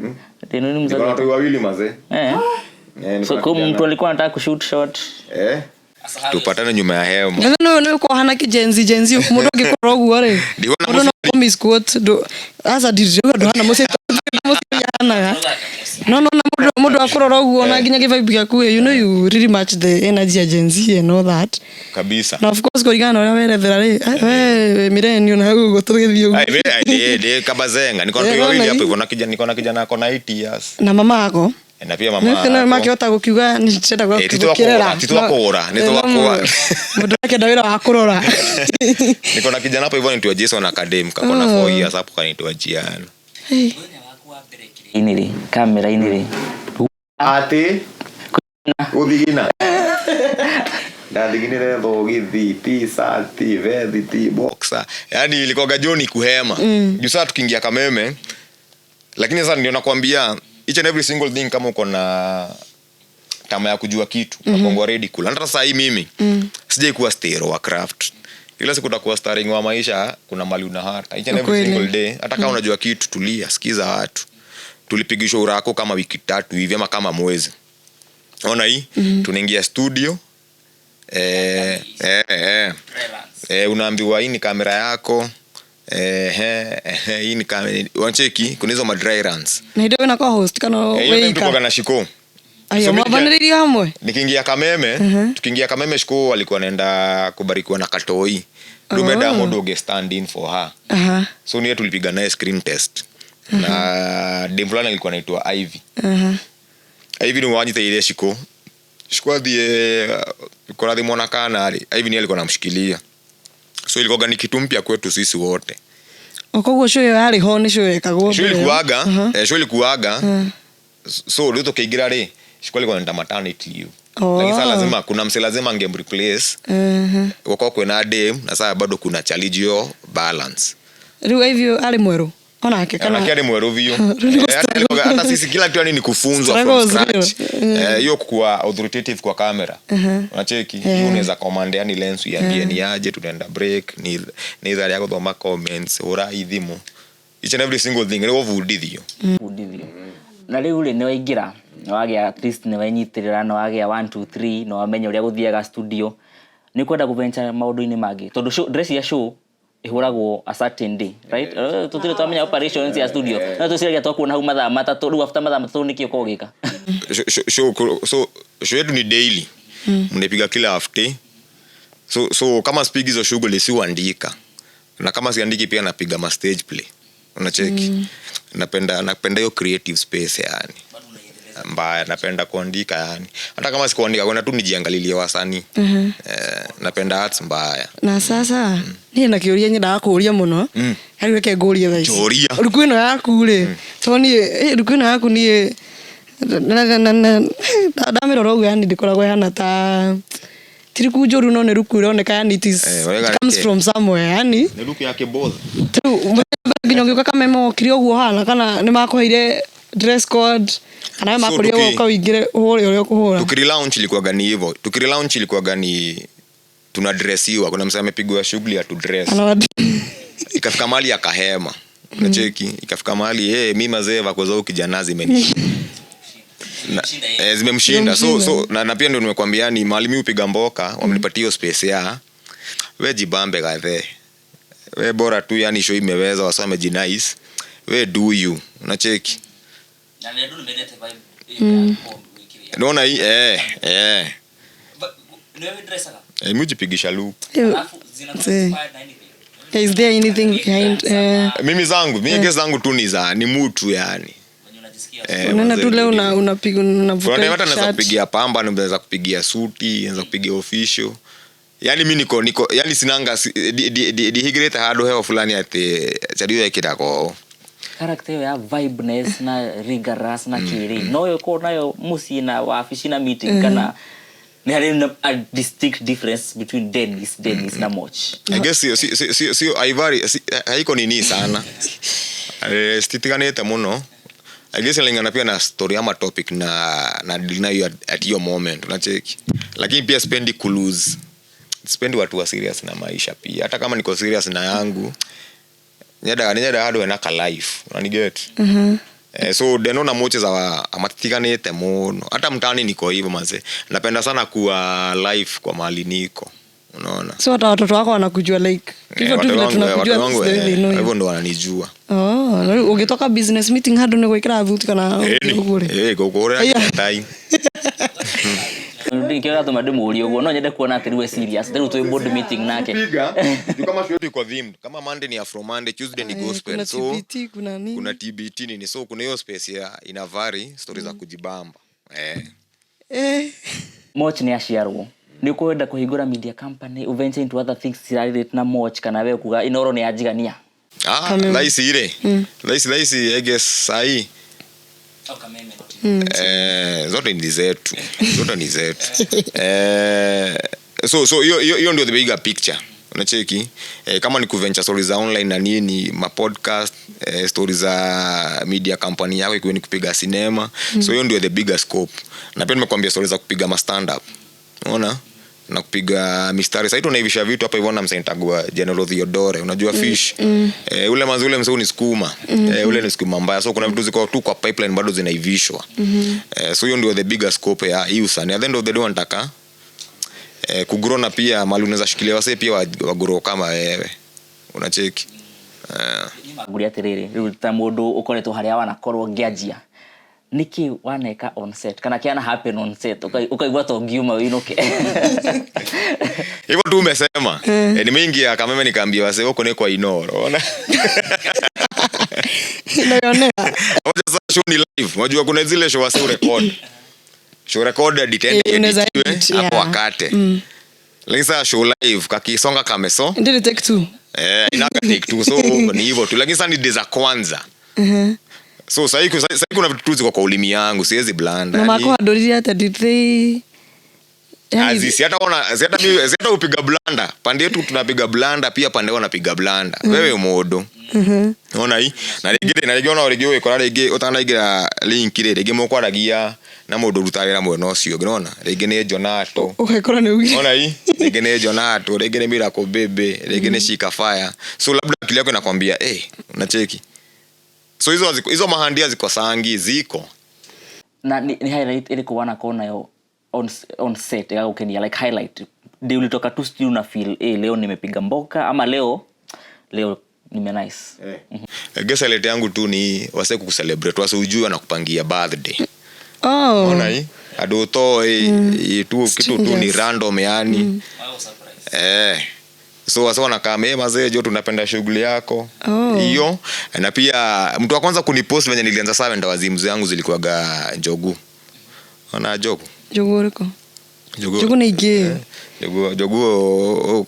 Nĩ nĩ mzazi Niko na wa watu wawili mazee. Niko So na kwa kijana. mtu alikuwa anataka kushoot shot. Tupatane nyuma ya hema. Nĩ nĩ ũkohana kĩ Gen Z mũndũ angĩkorwo ũguo rĩ. Ndihana Mũndũ no mũciari. misquote ndũ aca ndirauga ndũhana mũciari, mũciari ahanaga. No na mũndũ akũrora ũguo na nginya gĩvibe gĩaku ĩ, you know you really match the energy ya Gen Z and all that. Kabisa. Na of course kũringana na ũrĩa werethera rĩ, we millennial na hau ũguo tũgĩthiĩ ũguo. Ai, me kabazenga niko na wawili hapo hivyo, na kijana, niko na kijana ako na 8 years. Na mama ako. Na pia mama. Nĩ Ako. makĩhota gũkiuga nĩ ndĩrenda Ti twa gũkĩrera. kũgũra, ti twa kũgũra, nĩ twa kũgũra. Mũndũ akĩenda wĩra wa kũrora. Niko na kijana hapo hivyo anaitwa Jason Academy, kako na 4 years hapo, kanaitwa Jiano. Hey. Inĩ rĩ, kamera-inĩ rĩ. Ati uthigina ndathiginire thogithi t-shirt vethi t boxer, yani ilikuwa Joni kuhema juu sasa tukiingia Kameme. Lakini sasa ndio nakwambia each and every single thing, kama uko na tamaa ya kujua kitu unakuwa ready kula. Hata sasa hii mimi sijai kuwa stero wa craft. Ila siku utakuwa starring wa maisha, kuna mali una hata each and every Ukweli. single day. Hata kama unajua kitu, tulia, sikiza watu. Tulipigishwa urako kama wiki 3 hivi ama kama mwezi. Ona hii, tunaingia studio, unaambiwa hii ni kamera yako, hii ni kamera, wanacheki kuna hizo ma dry runs. Na hĩndĩ ĩyo wĩna co-host kana Hiyo time wĩika? tulikuwa na Shiko. Aya, So mwabanĩrĩirie hamwe? Nikiingia Kameme, tukiingia Kameme, Shiko alikuwa anaenda kubarikiwa na Katoi. Lumeda mũndũ ũngĩ stand in for her. So niye tulipiga naye screen test. Na dem fulani alikuwa anaitwa Ivy. Ivy ni wanyitĩrĩire Shiko. Shiko athiĩ kũrathimwo na kana rĩ, Ivy niye alikuwa anamshikilia. So ilikuwa ni kitu mpya kwetu sisi wote. O koguo show ĩyo yarĩ ho nĩ show yekagwo Show mbere ĩyo. ilikuwaga, show ilikuwaga. So rĩu tũkĩingĩra rĩ, Shiko alikuwa anaenda maternity leave. Lakini sasa lazima kuna mse lazima angemreplace. Gũkorwo kwĩna dem na sasa bado kuna challenge yo balance. Rĩu Ivy arĩ mwerũ? Onake kana Onake arĩ mwerũ biũ. Rĩu Eh, hata sisi kila kitu yani ni kufunzwa from Struggle was scratch. real. Eh, hiyo kuwa authoritative kwa kamera, unacheki, hiyo unaweza command yani lens uiambie ni aje tunaenda break, ni ithaa rĩa gũthoma comments, hũra ithimo, each and every single thing nĩ gũbundithio. Bundithio. Na rĩu rĩ, nĩ waingĩra, nĩ wagĩa, at least nĩ wenyitĩrĩra, nĩ wagĩa 1 2 3, nĩ wamenya ũrĩa gũthiaga studio, nĩ kwenda kũventure maũndũ-inĩ mangĩ, tondũ show, ndĩreciria show ĩhũragwo a certain day, right? Tũtirĩ twamenya operations ya studio, no tũciragia twakuona hau mathaa 3. Rĩu after mathaa 3 nĩkĩ ũkoragwo ũgĩka? So show yetu ni daily, mnapiga kila half day. So kama sipigi hizo shughuli, si huandika, na kama siandiki pia napiga ma stage play, unacheki. Napenda hiyo creative space yani mbaya. Napenda kuandika, yani hata kama sikuandika, kwenda tu nijiangalilie wasanii. Eh, napenda arts mbaya. Na sasa niĩ na kĩũria nyendaga kũũria mũno. Rĩu reke ngũrie thaa ici. Njũria. Ruku ĩno yaku rĩ, to niĩ ruku ĩno yaku niĩ ndamĩrora ũguo, yani ndĩkoragwo ĩhana ta ti ruku njũru, no nĩ ruku ĩroneka yani it is, Eh, wega. it comes from somewhere yani. Nĩ luku ya kĩboth. Rĩu mũthenya nginya ũgĩũka Kameme wokire ũguo hana, kana nĩ makũheire dress code, kana we So, makũrire ũgoka ũingĩre ũhũre ũrĩa ũkũhũra? Tukirelaunch ilikuwaga ni hivyo. Tukirelaunch ilikuwaga ni tunadressiwa. Kuna msee amepigwa shughuli ya tudress, ikafika mahali akahema, unacheki, ikafika mahali, hey, mi mazee vako zao kijana zimemshinda. So, na pia ndio nimekwambia ni mahali mi hupiga mboka, wamenipatia hiyo space ya we jibambe gadhe, we bora tu yani show imeweza, wasa wamejinice, we do you, unacheki. Naona hii mi hujipigisha luku. Is there anything behind Mimi zangu, mi guess zangu tu ni za ni mutu yani. Unaona Manze, tu leo unapiga, kuna unavuta time hata naweza shirt. kupigia pamba, naweza kupigia suti, naweza kupigia official. Yani mi niko yani sinanga ndihingirite handu heho fulani ati chario ekiragwo. Character ĩyo ya vibeness na rigorous na kĩrĩ no yo ĩkorwo nayo mũciĩ na wabici na meeting, kana nĩ harĩ na a distinct difference between Dennis na Moch? I guess sio haivari haiko nini sana. Eh, sitiganĩte mũno. I guess inalingana pia na story ama topic na deal nayo at hiyo moment, unacheki. Lakini pia sipendi kulose, sipendi watu wa serious na maisha pia. Hata kama niko serious na yangu, nyendaga handũ hena ka life, unaniget? Eh, so Deno na Moche za amatiganĩte mũno. Hata mtaani niko hivyo manze, napenda sana kuwa life kwa mahali niko, unaona. So hata watoto wako wanakujua like hivyo tu Watoto vile wangu, tunakujua? watoto wangu, This is the way they know you. hivyo ndo wananijua. Oh, na rĩu ũgĩtoka business meeting handũ nĩ gwĩkĩra thuti kana ũgũre? Eh, gũkũrĩra Aya. tai. Nĩkĩo gatũma ndĩmũrie ũguo, no nyende kuona atĩ rĩu e serious, rĩu twĩ board meeting nake. Piga juu kama show yetu iko themed, kama Monday ni Afro Monday, Tuesday ni gospel. Kuna So TBT, kuna nini. Kuna TBT nini, so kuna hiyo space ya ina vary stories za kujibamba, eh. Moch nĩ aciarwo, nĩ ũkwenda kũhingũra media company, uventure into other things cirarelate na Moch, kana we kuga Inoro nĩ yanjigania? Ah, Kameme. thaa ici rĩ, thaa ici I guess sahi zote ni zetu, zote ni zetu. So hiyo ndio the bigger picture, unacheki. Kama ni kuventure stories za online na nini, ma podcast, stories za media company yako, ikiwa ni kupiga cinema. So hiyo ndio the bigger scope. Na pia nimekuambia stories za kupiga ma stand up, unaona, na kupiga mistari. Sasa tunaivisha vitu hapa hivyo na msentagua General Theodore, unajua fish. Ule manzi, ule msee ni sukuma. Ule ni sukuma mbaya. So kuna vitu ziko tu kwa pipeline bado zinaivishwa. So hiyo ndio the bigger scope ya hii usanii. At the end of the day wanataka kugrow, na pia mali unaweza shikilia wasee pia wagrow kama wewe, unacheki. Nguria atiriri, riu ta mundu ukoretwo haria wanakorwo ngianjia, niki waneka on set kana kiana happen on set ukaigua to ngiuma winuke? Hivyo tu umesema. Nimeingia Kameme nikaambia wasee huko ni kwa Inoro. Ona. Naionea. Wacha sasa show ni live. Unajua kuna zile show wase record. Show recorded itaenda Eh, unaweza ieditiwe, edit, hapo yeah. wakate. Lakini sasa show live kakisonga kameso. Ndiri take two. Eh, inaka take two, so ni hivyo tu. Lakini sasa ni days za kwanza. So sasa kuna vitu tu ziko kwa ulimi yangu, siwezi blunder. Na Yani mako andũrire atĩa? Did they Yani- Azi, si hata ona, si hata mi, si hata upiga blunder. Pande yetu tunapiga blunder pia, pande wao wanapiga blunder. Wewe modo. Ona hii na rĩngĩ ona rĩngĩ ũgĩkora rĩngĩ ũtanaingĩra link rĩ, rĩngĩ mũkwaragia na mũndũ ũrutaga wĩra mwena ũcio ũngĩ, nĩwona rĩngĩ nĩ Jonato. Ũgekora nĩ ugire. Ona hii rĩngĩ nĩ Jonato, rĩngĩ nĩ Miracle Baby, rĩngĩ nĩ Shika Fire. So labda akili yako inakwambia, eh, unacheki. So hizo hizo mahandia ziko sangi ziko. Na ni highlight ĩrĩkũ wanakorwo nayo on set ĩgagũkenia, like highlight ndio ulitoka tu studio una feel, eh, leo nimepiga mboka ama leo nime nice? I guess highlight yangu tu ni wase kukucelebrate, wase ujui wanakupangia birthday. Oh. Ona hii andũ ũtoĩ tu kitu tu ni Strangers. Random yani. Eh, so wase wanakaa, "Eh, mazee jo, tunapenda shughuli yako." Oh. Hiyo. Na pia mtu wa kwanza kunipost venye nilianza saa wenda wazimu zangu zilikuwaga Njogu. Ona Njogu. Njogu ũrĩkũ? Njogu. Njogu nĩ ingĩ. Njogu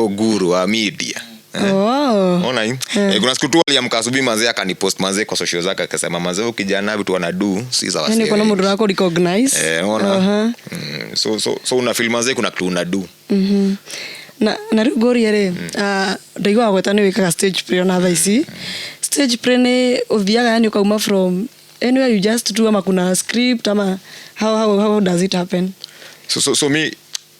guru wa media. Oh. Ona hii. Eh, kuna siku tu aliamka asubuhi manzee akanipost manzee kwa social zake, akasema, "Manzee, huyu kijana vitu wanadu si za Yani wasee kuna wengi." mũndũ ũrakũ recognize. Eh, ona. Aha. So una feel manzee kuna kitu unadu. Na rĩu ngũrie rĩ, ah, ndaigua gweta nĩ wĩkaga stage play ona thaa ici. Stage play nĩ ũthiaga yani ũkauma from anywhere, you just do, ama kuna script, ama how does it happen? So mi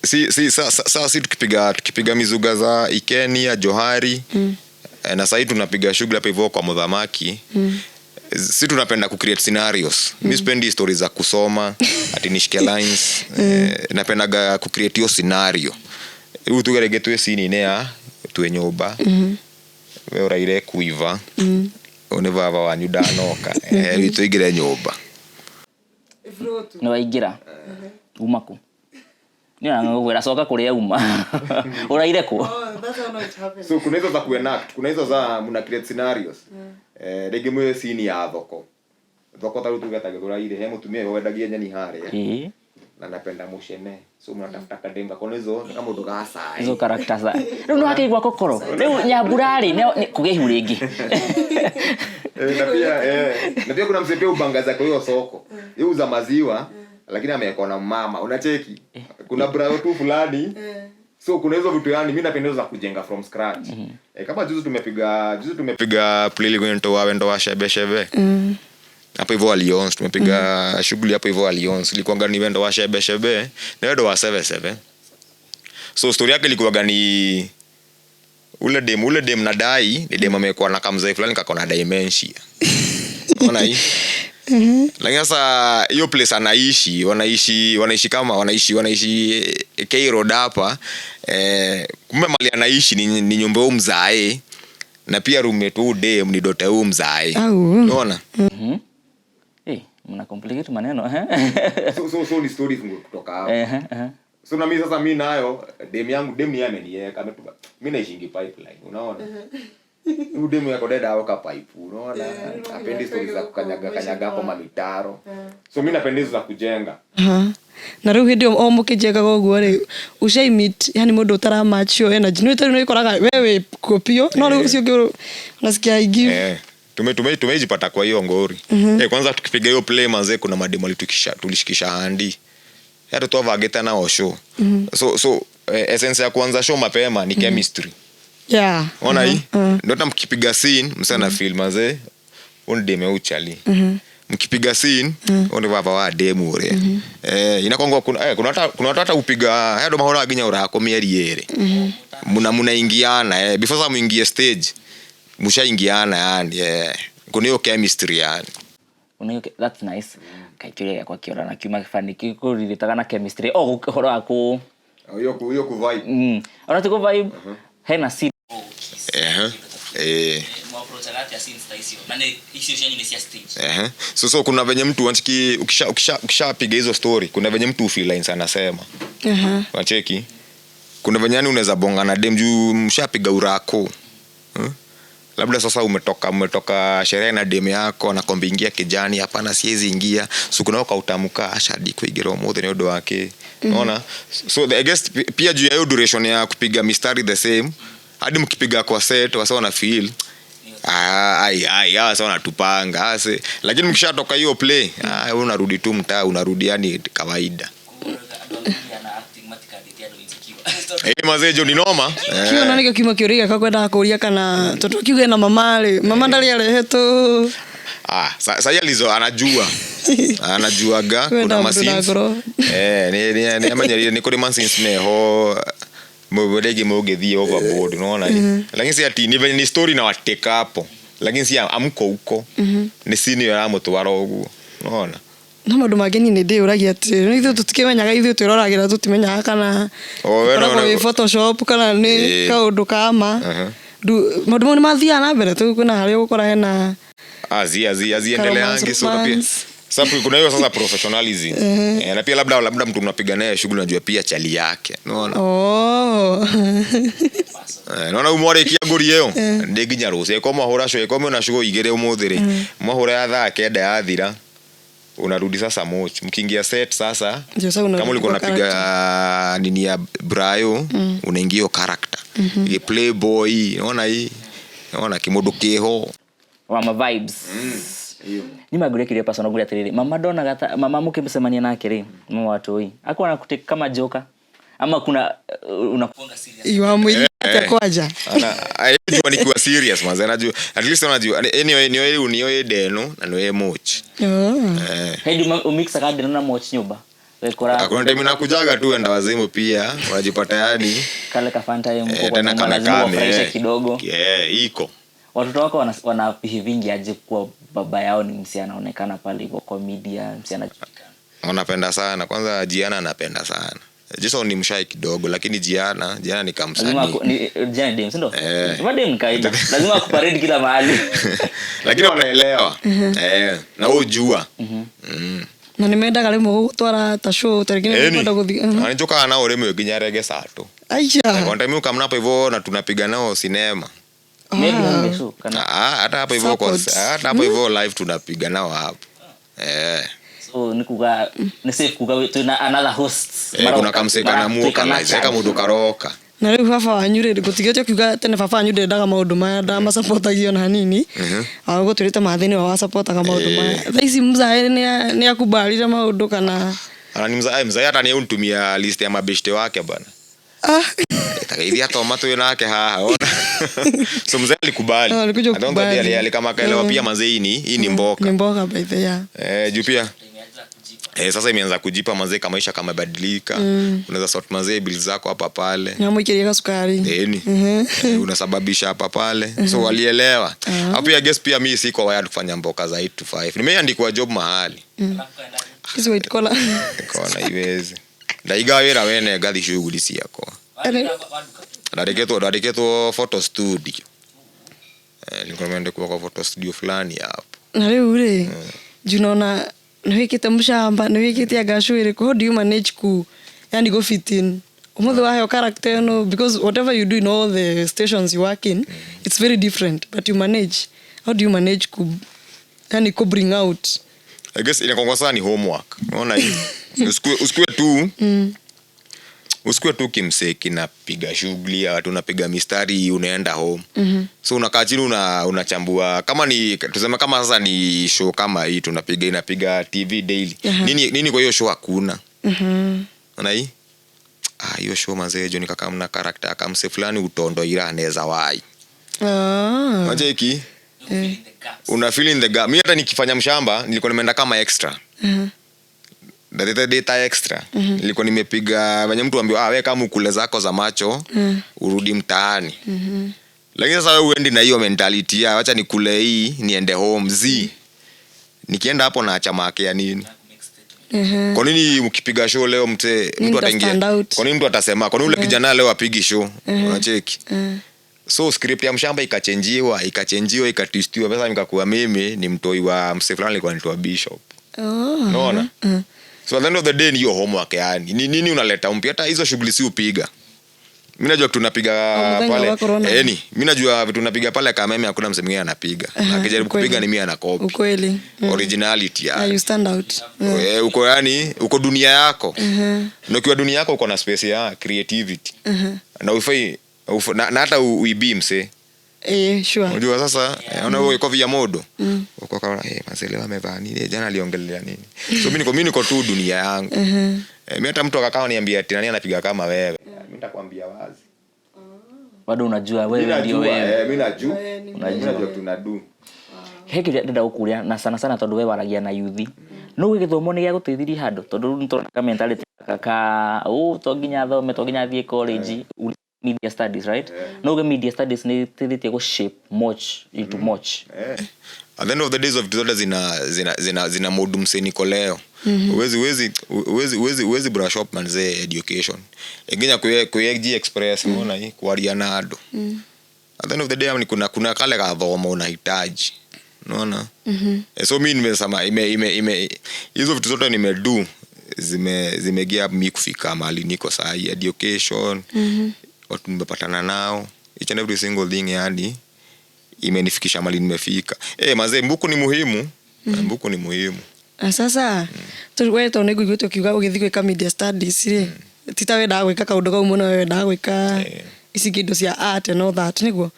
si sa si tukipiga mizuga za Ikenia Johari, na sahii tunapiga shughuli hapa hivyo kwa mudhamaki, si tunapenda kucreate scenarios. Mi sipendi stories za kusoma ati nishike lines. Napendaga kucreate hiyo scenario. Rĩu tuge rĩngĩ twĩ scene-inĩ ya twĩ nyũmba, we ũraire kuiva, ũyũ nĩ baba wanyu ndanoka. Eh, rĩu tũingĩre nyũmba. Nĩ waingĩra uma kũ nĩ coka kũrĩa uma ũraire kũ? So kuna hizo za kuenact, kuna hizo za mna create scenarios. Eh, rĩngĩ mwĩ scene ya thoko, thoko ta rĩu tuge ta Gĩthũrai-rĩ, he mũtumia wendagia nyeni harĩa na napenda mushene, so mnatafuta kademba kona hizo ni kama mũndũ ga cai. Hizo character za rĩu nĩ wakĩigua kokoro rĩu nyambura-rĩ kũgĩa ihu rĩngĩ. Eh, na pia kuna mzee pia ubangaza kwa hiyo soko. Yeye uza maziwa lakini amewekwa na mama, unacheki kuna brother tu fulani. So kuna hizo vitu, yani mi napenda hizo za kujenga from scratch. Eh, kama juzi tumepiga play kwenye ndoa wendo wa shebe shebe hapo hivyo Alliance. Tumepiga shughuli hapo hivyo Alliance, ilikuwa ni wendo wa shebe shebe na wendo wa seve seve. So story yake ilikuwa ni ule dem nadai ni dem amekuwa na kamzee fulani kako na dementia. Unaona hii? Lakini sasa hiyo place anaishi, wanaishi kama wanaishi K Road hapa. Eh, kumbe mali anaishi ni nyumba huu mzae, na pia roommate huu dem ni daughter huu mzae. Au. Unaona? Eh, mna complicate maneno, eh? So ni story kutoka hapo. Eh. So na mimi sasa, mi nayo dem yangu, dem ni yeye ameniweka, ametuba mimi naishingi Pipeline, unaona huyu demu yako dada aweka pipe, unaona apendi stories za kukanyaga kanyaga hapo mamitaro. So mimi napenda hizo za kujenga. Aha. Na rĩu hĩndĩ ĩyo o mũkĩnjengaga ũguo rĩ, ucai meet yani mũndũ ũtara match your energy, nĩ tarĩu nĩ ũkoraga we wĩ kuo biũ, no rĩu ũcio ũngĩ unasikia aingĩ. Eh, tumejipata kwa hiyo ngori. Eh, kwanza tukipiga hiyo play manze, kuna mademo tulishikisha handi hata twavagite nao show. So essence ya kuanza show mapema ni chemistry. Ona hii, ndio hata mkipiga scene msana feel manze huyu ni demu uchali. Mkipiga scene huyu ni baba wa demu ure. Eh, inakwangwa kuna hata upiga hado mahora nginya urako mieri 2 muna munaingiana, eh, before sasa muingie stage mushaingiana yani. Eh, kuna hiyo chemistry yani. Una hiyo, that's nice. Kaikĩũria gĩakwa kĩora na kiuma gĩbani kĩkũrirĩtaga na chemistry o ũhoro wa kũ Hiyo ku vibe. Ona ti kũ vibe, hena scene. Eh, eh. Ehe. So kuna venye mtu wanchiki ukishapiga hizo story, kuna venye mtu feel lines anasema. Wacheki kuna venye yani unaweza bonga na dem juu mshapiga urako, Labda sasa umetoka sherehe na dem yako, anakwambia ingia kijani, hapana, siwezi ingia. So kuna kautamka ashadi kuigira umuthi ni undu wake, unaona? So I guess pia juu ya hiyo duration ya kupiga mistari the same hadi mkipiga kwa set, wasa wana feel, "Ah, ai ai, hawa sasa wanatupanga ase." Lakini mkishatoka hiyo play, ah, wewe unarudi tu mtaa, unarudi yani kawaida. Eh, mazee jo ni noma. Eh. Kĩo na nĩkĩo kiuma kĩũria gĩakwa kwendaga kũria kana tondũ kiuge na mama rĩ, mama ndarĩ arehetwo. Ah, sahi alizo anajua. Anajuaga Kwenda kuna mũndũ na mascenes. ngoro. Eh, ni amenyerire ni kuri mascenes meho rĩngĩ mũngĩthiĩ overboard, unaona hii. Lakini si ati ni venye ni story na wateka hapo. Lakini si amko huko. Ni scene ĩyo ĩramũtwara ũguo. Unaona? No maũndũ mangĩ niĩ nĩ ndĩyũragia atĩrĩrĩ, ithuĩ tũtikĩmenyaga, ithuĩ twĩroragĩra tũtimenyaga kana O, we ĩkoragwo no- ĩ Photoshop kana nĩ kaũndũ ka ma. Maũndũ mau nĩ mathiaga na mbere tu, kwĩna harĩa ũgũkora hena Azi azi aziendeleangi Romance, so na pia romance. sasa kuna hiyo sasa professionalism. Eh, na pia labda mtu unapiga naye shughuli unajua pia chali yake. Unaona? Oh. Eh, nona umwarĩkia ngũri ĩyo ndĩ nginya rũciũ ĩko mwahũra show ĩko mwĩna show igĩrĩ ũmũthĩ rĩ, mwahũra ya thaa 9 yathira, unarudi sasa moch mkiingia set sasa. Ndio sasa unarudi Kama ulikuwa kwa unapiga nini ya Brayo, unaingia hiyo character mm playboy, unaona hii, unaona kĩmũndũ kĩho. Wa ma vibes ni maguria kiria personal guria atiriri, mama ndonaga ta mama mukimcemania nake ri, mama watoi akuwa anakutake kama joka ama kuna unakuanga serious? Iwamwĩria atĩa kwanja? Anajua nikiwa serious manze, anajua at least, anajua anyway niyo rĩu niyo ndeno na niyo moch. Oh. Eh. Hendi umixa ka na moch nyumba wekora? Kuna time inakujaga tu enda wazimu pia unajipata yani Kale ka fun time mko eh, kwa tena nyumba, kama lazima kame wafurahishe kidogo. Yeah, iko. Watoto wako wana behavingi aje kuwa baba yao ni msi anaonekana pale hivyo kwa media, msi anajulikana? Wanapenda sana. Kwanza Jiana anapenda sana. Jason ni mshy kidogo, lakini Jiana ni Lazima kamsanii. Jiana ni dem, si ndio? Eh. Madem ni kawaida lazima akuparade kila mahali. Lakini wanaelewa, eh, na wewe ujua. Na nĩ mendaga rĩmwe gũgũtwara ta show ta rĩngĩ nĩ kwenda gũthiĩ? Nĩnjũkaga nao rĩmwe nginya rege sato. Aisha. One time ukamna hapo hivyo na tunapiga nao sinema. Maybe unge show kana? Ah, hata hapo hivyo kwa Support. hata hapo hivyo live tunapiga nao hapo, eh. So ni kuga ni safe kuga tuna another host. Eh, kuna kamse kana muokalize kama mundu karoka. Na rĩu baba wanyu rĩ, gũtigĩte ũkiuga tene baba wanyu ndendaga maũndũ maya, ndamacapotagia ona hanini, gũtwĩrĩte mathĩ nĩwe wacapotaga maũndũ maya. Thaa ici mzae nĩ akubarire maũndũ kana? Ana mzae, mzae hata ni unitumia list ya mabeshte wake bana. Ah. Takaithia toma tu nake haha, ona. So mzee alikubali. Ah, alikuja I don't think kukubali. kama akaelewa pia mazee hii ni mboka. Ni mboka by the yeah. Eh, juu pia eh, sasa imeanza kujipa mazee, kama maisha kamebadilika, unaweza sort mazee bills zako hapa pale. Nĩamũikĩria gacukari. Eni. Eh, unasababisha hapa pale, so walielewa hapo. Pia guess pia mi siko wired kufanya mboka za 8 to 5. Nimeandikwa job mahali. Hizi white collar. Nikaona iwezi ndaiga wĩra wene ngathi shughuli ciakwa. Ndandĩkĩtwo photo studio. Eh, nilikuwa nimeandikwa kwa photo studio fulani hapo. Na rĩu rĩ, juu naona nĩ wĩkĩte mũcamba, nĩ wĩkĩte anga ĩrĩkũ, how do you manage ku yani go fit in ũmũthĩ waheo character ĩno? Because whatever you do in all the stations you work in, it's very different, but you manage. How do you manage ku yani ku bring out? I guess inakuwa sana ni homework. Unaona hii? Usikue tu kimsee kinapiga shughuli ya watu, unapiga mistari, unaenda home. So unakaa chini unachambua kama ni tuseme kama sasa ni show kama hii tunapiga, inapiga TV daily. Nini nini kwa hiyo show hakuna. Unaona hii? Ah, hiyo show mazee jo nikakamna character kamse fulani utondo ila anaweza wai. Ah. Unacheki? Una fill in the gap. Mimi hata nikifanya mshamba nilikuwa nimeenda kama extra. Data data extra. Nilikuwa nimepiga venye mtu ambiwa, ah, we kama ukule zako za macho urudi mtaani. Lakini sasa wewe uendi na hiyo mentality ya wacha nikule hii niende home z. Nikienda hapo naacha make ya nini? Kwa nini mkipiga show leo mte Nini mtu ita ataingia? stand out? Kwa nini mtu atasema? Kwa nini ule kijana leo apigi show? Unacheki? So script ya mshamba ikachenjiwa, ikachenjiwa, ikatwistiwa. Sasa nikakuwa mimi ni mtoi wa mse fulani alikuwa anaitwa Bishop. Oh. Unaona? So at the end of the day ni hiyo homework yani. Ni nini unaleta mpya? Hata hizo shughuli si upiga. Mimi najua kitu napiga Oh, mũthenya pale. wa corona. Eh, ni mimi najua vitu napiga pale Kameme hakuna mse mwingine anapiga. Aha, Akijaribu ukweli. kupiga ni mimi anakopi. Ukweli. Originality Yeah, yani. you stand out. Eh, uko yani uko dunia yako. Na ukiwa dunia yako uko na space ya creativity. Na ufai na hata uibii mse. Eh, sure. Unajua sasa eh, ona wewe uko via modo. Uko kama eh, mazele amevaa nini? Jana aliongelea nini? So mimi niko tu dunia yangu. Eh, mimi hata mtu akakaa niambia ati nani anapiga kama wewe. Mimi nitakwambia wapi? Bado unajua wewe ndio wewe. Mi najua. Unajua. Najua tunadu. He kĩrĩa ndĩrenda gũkũria na sana sana tondũ we waragia na yuthi, no gĩthomo nĩ gĩagũteithirie handũ? Tondũ rĩu nĩtũrona ka mentality gaka ka to nginya thome, to nginya thiĩ college, media studies, right? No uge media studies nĩ ĩteithĩtie gũ shape much into much? At the end of the days of vitu zote zina modu mseniko leo. Uwezi brush up manzee education nginya kwe express, unaona hii kwaria na andũ. At the end of the day ni kuna kale kathomo unahitaji, unaona? So mi nimesema ime ime ime hizo vitu zote nimedu zimegia mi kufika mahali niko sahi. Education, watu nimepatana nao, each and every single thing, yani imenifikisha mahali nimefika. Mazee, mbuku ni muhimu. Mbuku ni muhimu. Na sasa we to nĩ ngũiguĩte ũkiuga ũgĩthiĩ gwĩka media studies rĩ, ti ta wendaga gwĩka kaũndũ kau mũno, we wendaga gwĩka ici kĩndũ cia art and all that, nĩguo?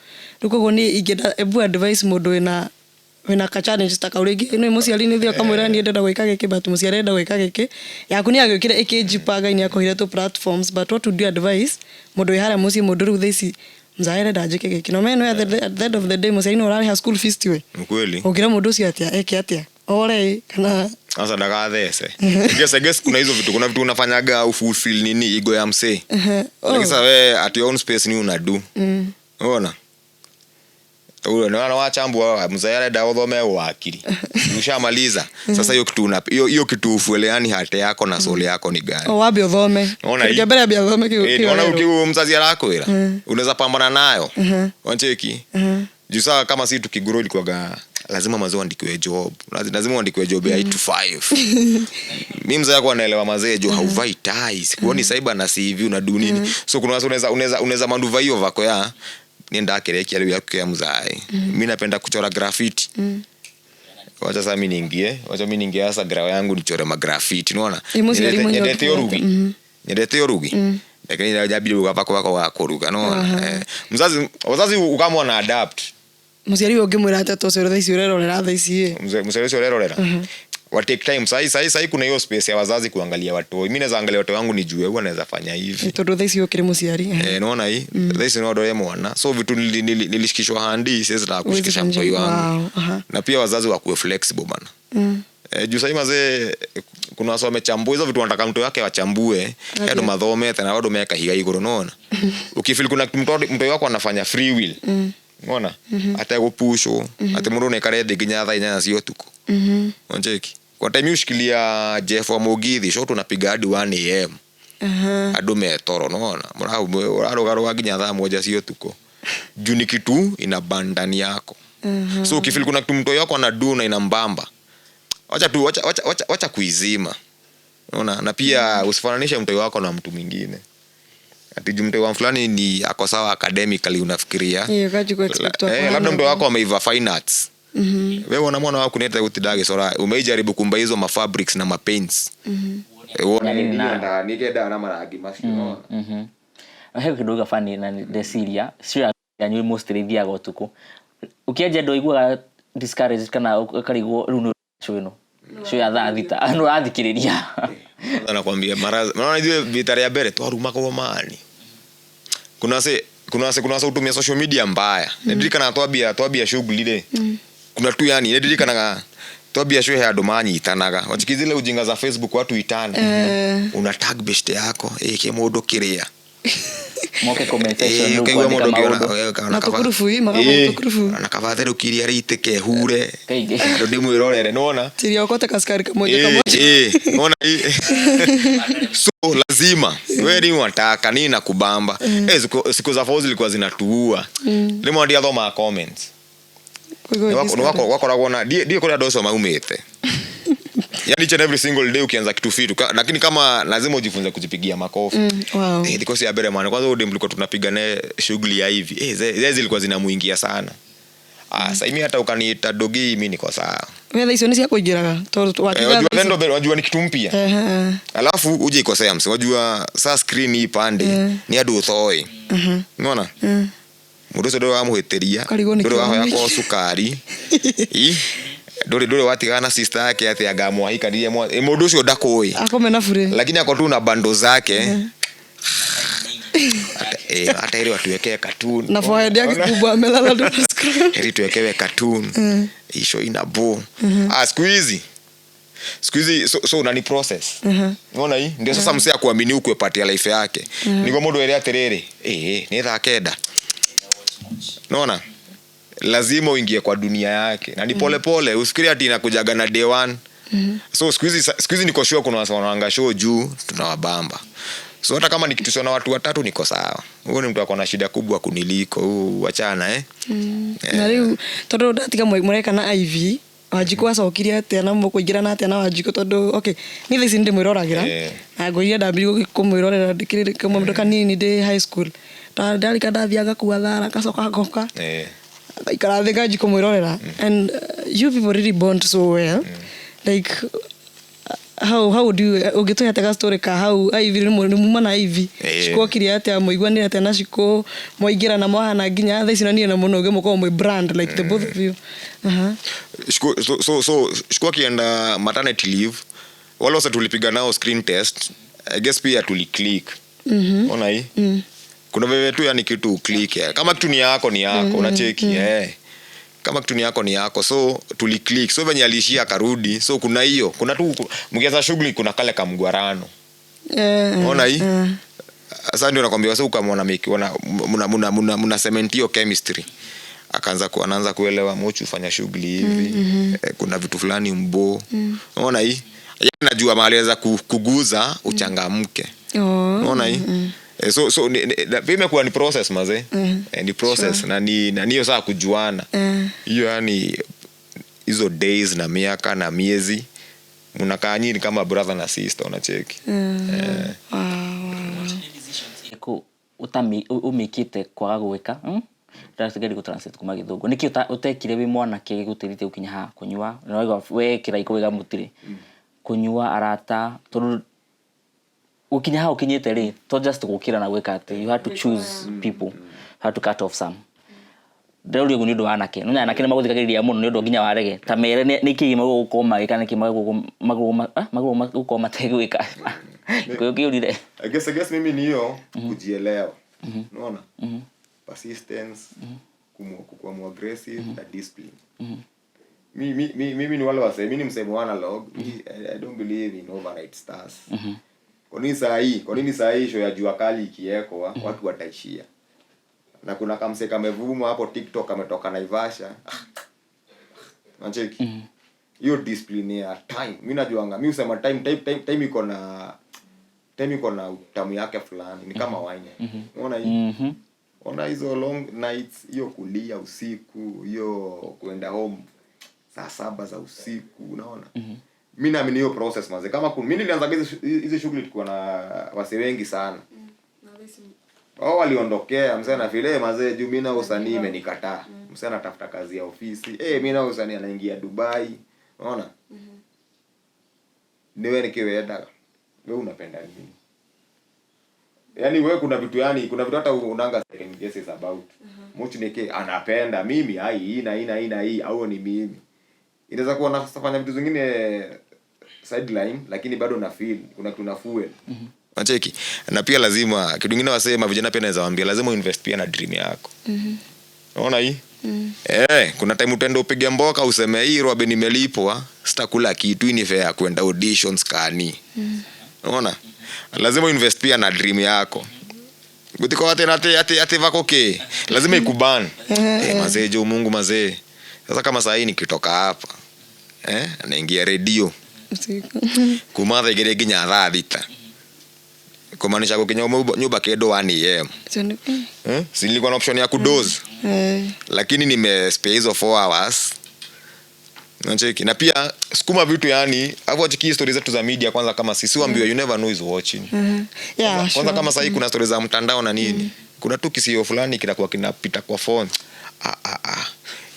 Rĩu koguo niĩ ingĩenda, ebu advice mũndũ wĩna ka challenge ta kau. Rĩngĩ nĩ mũciari nĩ ũthiĩ ũkamwĩra niĩ ndĩrenda gwĩka gĩkĩ, but mũciari arenda gwĩka gĩkĩ yaku nĩ agĩũkire ĩkĩnjipa, Ngai nĩ akũheire tũ platforms, but what would you advise mũndũ wĩ harĩa mũciĩ, mũndũ rĩu thaa ici mzae arenda njĩke gĩkĩ, no meno at the end of the day mũciari nĩ ũrarĩha school fees, tiwe? Ukweli. Ũngĩra mũndũ ũcio atĩa, eke atĩa, ore kana? Sasa ndagathece. I guess kuna hizo vitu, kuna vitu unafanyaga au fulfill nini ego ya msee. Lakini sasa we at your own space ni unadu. Unaona? Ule na wachambua mzee arenda uthome uwakili. Ushamaliza. Sasa hiyo kitu una hiyo kitu ufueleani hate yako na soul yako ni gani? O wambe ũthome. Ona Kĩndũ kĩa mbere ambia ũthome Eh, ona ukiwa mzazi arakwira unaweza pambana nayo. Wancheki. Juu saa kama si tukigrow ilikuwaga lazima mazee uandikiwe job. Lazima uandikiwe job ya 8 to 5. Mi mzee wako anaelewa mazee jo hauvai tai. Sikuoni cyber na CV unadu nini. So kuna watu unaweza manduva hiyo vako ya nienda kerekia leo yako ya mzae. Mi napenda kuchora graffiti. Wacha sasa mimi niingie, wacha mimi niingie sasa grao yangu nichore magraffiti, unaona? Ĩ, mũciari mwenyewe. Nyendete urugi. Nyendete urugi. Lakini njambire gaba kwako wa kuruga, unaona? Mzazi wazazi ukamwa na adapt. Mũciari ũyũ ũngĩmwĩra atĩa ta ũcio thaa ici ũrerorera thaa ici ĩ? Mzee ũcio ũrerorera wa take time. Sahi kuna hiyo space ya wazazi kuangalia watoi. Mimi naweza angalia watoto wangu nijue huwa naweza fanya hivi. Tondũ thaa ici ũkĩrĩ mũciari. Eh, naona hii thaa ici no ndore mwana, so vitu nilishikishwa handi siwezi taka kushikisha mtoi wangu. Na pia wazazi wakuwe flexible bana. Eh, juu sahii mazee kuna wase wamechambua hizo vitu, wanataka mtu wake wachambue andu mathomete na bado meka higa iguru, unaona? Ukifeel kuna kitu mtoi wako anafanya free will, unaona, ategũpushwo ati mũndũ naikare thĩ nginya thaa 8 cia ũtukũ. Oncheki kwa time ushikilia Jeff wa Mugithi show tunapiga hadi 1 a.m. Andũ metoro, nona ũrarũgarũga nginya thaa 1 cia ũtukũ juu ni kitu ina bandani yako. So ukifeel kuna kitu mtoi wako anadu na inambamba, wacha tu wacha kuizima, unaona? Na pia usifananishe mtoi wako na mtu mwingine ati juu mtoi wa fulani ni ako sawa academically unafikiria Ĩĩ, ũkanji expect eh, labda mtoi wako ameiva fine arts. Wewe una mwana wako neta gutinda agĩcora, umeijaribu kumba hizo mafabrics na mapaints. Eh, wone Nini nikenda na marangi macio, unaona? He kĩndũ gabani na ndeciria cio yanyu mostly ithiaga ũtukũ ũkĩanjia andũ aiguaga discouraged kana ũkarigwo rĩu nĩ show ĩno, show ya thaa 6 nĩ ũrathikĩrĩria. Nakwambia mara naona ithuĩ vita rĩa mbere twarumagwo mani. Kuna se utumia social media mbaya. Ndirikanaga twambia shughuli rĩ, kuna tu yani ndirikanaga twambia show he andũ manyitanaga wachiki zile ujinga za Facebook, watu itana. Una tag best yako ĩ mũndũ kĩrĩa moke comment section Eh, rĩu ũkaigua kwandĩka mũndũ ũngĩ maũndũ. Na tũkurubu, ĩ, magamba tũkurubu. na kabatherũkiria rĩitĩke hure Kaingĩ. andũ ndĩmwĩrorere, nĩwona? Tiria okote kaskari kamoja kamoja. Unaona hii? So lazima we ni wataka nini na kubamba. Siku za fauzi zilikuwa zinatuua. Rĩmwe ndiathomaga comments. Kũigua Nĩ wakoragwo na ndiĩ kũrĩa andũ acio maumĩte, yani each and every single day ukianza kitu fitu lakini kama lazima ujifunze kujipigia makofi. Eh, thikũ cia mbere mwana kwanza ule mlikuwa tunapiga naye shughuli ya hivi, zile zilikuwa zinamuingia sana. Sasa mimi hata ukaniita dogi mimi niko sawa. We thaa icio nĩ ciakũingĩraga tondũ Eh, wakiuga wajua thaa ici- ndo wajua ni kitu mpya. Alafu uje ikosea mse, wajua saa screen hii pande ni andũ ũtoĩ, unaona? Mũndũ ũcio ndũrĩ wamũhĩtĩria, Ũkarigwo nĩ ndũrĩ wahoya kĩo. kwa cukari. Ĩ, ndũrĩ watigana na sister yake atĩ anga mwahikanirie mũndũ ũcio ndakũĩ. Akome na bure. Lakini ako tu na bando zake. Hata heri watuwekee cartoon. Na forehead yake Ona? kubwa amelala tu kwa screen. Heri tuwekewe cartoon, hii show ina bo. Ah, siku hizi so nani process. Unaona, hii ndio sasa msee akuamini ukwe part ya life yake, niguo mundu ere atiriri, ni thaa 9. Unaona, lazima uingie kwa dunia yake na ni pole pole. Usifikiri ati inakujaga na day one. So siku hizi niko sure kuna wasa wanaanga show juu tunawabamba. So hata kama nikituswa na watu watatu, niko sawa. Huyo ni mtu ako na shida kubwa kuniliko huu, wachana, eh. Na rĩu tondũ ndatiga mũreka na Ivy, Wanjikũ acokirie atĩa na mũkũingĩrana atĩa na Wanjikũ? Tondũ okay, niĩ thaa ici nĩndĩmwĩroragĩra na ngũiria ndambirie kũmwĩrorera ndĩkĩrĩ kamũndũ kanini ndĩ high school. Ndarika ndathiaga ngakua thara, ngacoka ngoka ngaikara thĩ nganji kũmwĩrorera. And you people really bond so well. Like how would you, ũngĩtũhe atĩa ga story ka how Ivy nĩ muma na Ivy? Shiko okire atĩa? Mũiguanĩre atĩa na Shiko? Mwaingĩrana mwahana nginya thaa ici na niĩ na mũno ũngĩ mũkorwo mwĩ brand, like the both of you? Aha. So Shiko akienda maternity leave, wale wase tulipiga nao screen test, I guess pia tuliclick. Ona hii, kuna veve tu, yani kitu click ya. Kama kitu ni yako, ni yako. Unacheki, eh, kama kitu ni yako, ni yako. So tuliclick. So venye aliishia akarudi, so kuna hiyo, kuna tu mkianza shughuli kuna kale kamgwarano. Ona hii? Sasa ndio nakwambia, sasa ukamwona miki wana muna cement hiyo chemistry, anaanza kuelewa mochu fanya shughuli hivi. Eh, kuna vitu fulani mbo. Unaona hii, yeye anajua mahali anaweza kuguza uchangamke. Unaona hii? Eh, so pia imekuwa ni process, maze. Eh, ni process. Na ni na niyo saa kujuana hiyo, yani hizo days na miaka na miezi mnakaa nyinyi kama brother na sister, unacheki? Eh. Wow. Ku utami umikite kwaga gwika, Ndageri gũ translate kuma Gĩthũngũ. Nĩkĩ ũtekire wĩ mwanake gĩgũteithĩtie gũkinya haha? Kũnyua na waigua we kĩraiko wĩga mũtirĩ kũnyua arata, tondũ gũkinya haha ũkinyĩte rĩ, to just gũkĩra na gwĩka atĩ you had to choose people, you had to cut off some. Ndĩrauria ũguo nĩ ũndũ wa anake. No anake nĩ magũthikagĩrĩria mũno nĩ ũndũ nginya warege ta mere nĩ kĩĩ magũgũkorwo magĩka, nĩkĩ magũgũkorwo gũkorwo mategwĩka kĩo kĩũrire. I guess mimi ni hiyo kujielewa, unaona, persistence, kukuwa more aggressive na discipline. Mimi ni wale wase, mi ni msemo analog. I don't believe in overnight stars. Kwa nini saa hii show ya Jua Kali ikiekwa watu wataishia, na kuna kamse kamevuma hapo TikTok kametoka Naivasha? Nacheki hiyo discipline ya time. Mi najuanga, mi husema time iko na utamu yake fulani, ni kama wine. Unaona hii? Ona hizo long nights, hiyo kulia usiku, hiyo kuenda home saa 7 za usiku, unaona? Mi naamini hiyo process, maze. Kama mi nilianza hizi shughuli tukiwa na wase wengi sana. Wao waliondokea, mzee anafeel, eh, mazee, juu mi na usanii imenikataa. Mzee anatafuta kazi ya ofisi. Eh, mi na usanii anaingia Dubai. Unaona? Niwe nikiwenda. Wewe unapenda nini? Yaani wewe kuna vitu, yani kuna vitu hata unanga second guesses about. Mtu nike anapenda mimi ai hii na hii na hii na hii au ni mimi. Inaweza kuwa nafanya vitu zingine sideline, lakini bado na feel kuna kitu na fuel. Unacheki? Na pia lazima kitu kingine wasema vijana pia naweza waambia, lazima uinvest pia na dream yako. Unaona hii? Eh, kuna time utaenda upige mboka useme, "Hii robe nimelipwa, sitakula kitu, hii ni fair ya kwenda auditions kani." Unaona? Lazima uinvest pia na dream yako. Gutiko ate ate ate ate vako ke. Lazima ikuban. Eh, mazee, jo Mungu mazee. Sasa kama saa hii nikitoka hapa, eh, naingia redio Usiku. Kuma thaa 2 nginya thaa 6. Kumaanisha gukinya nyumba kĩndũ 1 a.m. Eh? Si nilikuwa na option ya kudoze, lakini nimespare hizo 4 hours. Unacheki? Na pia sukuma vitu, yani hapo chiki stories zetu za media kwanza, kama sisi waambiwa, you never know is watching. Kwanza kama sahii kuna stories za mtandao na nini, kuna tu kisio fulani kinakuwa kinapita kwa phone, ah, ah, ah,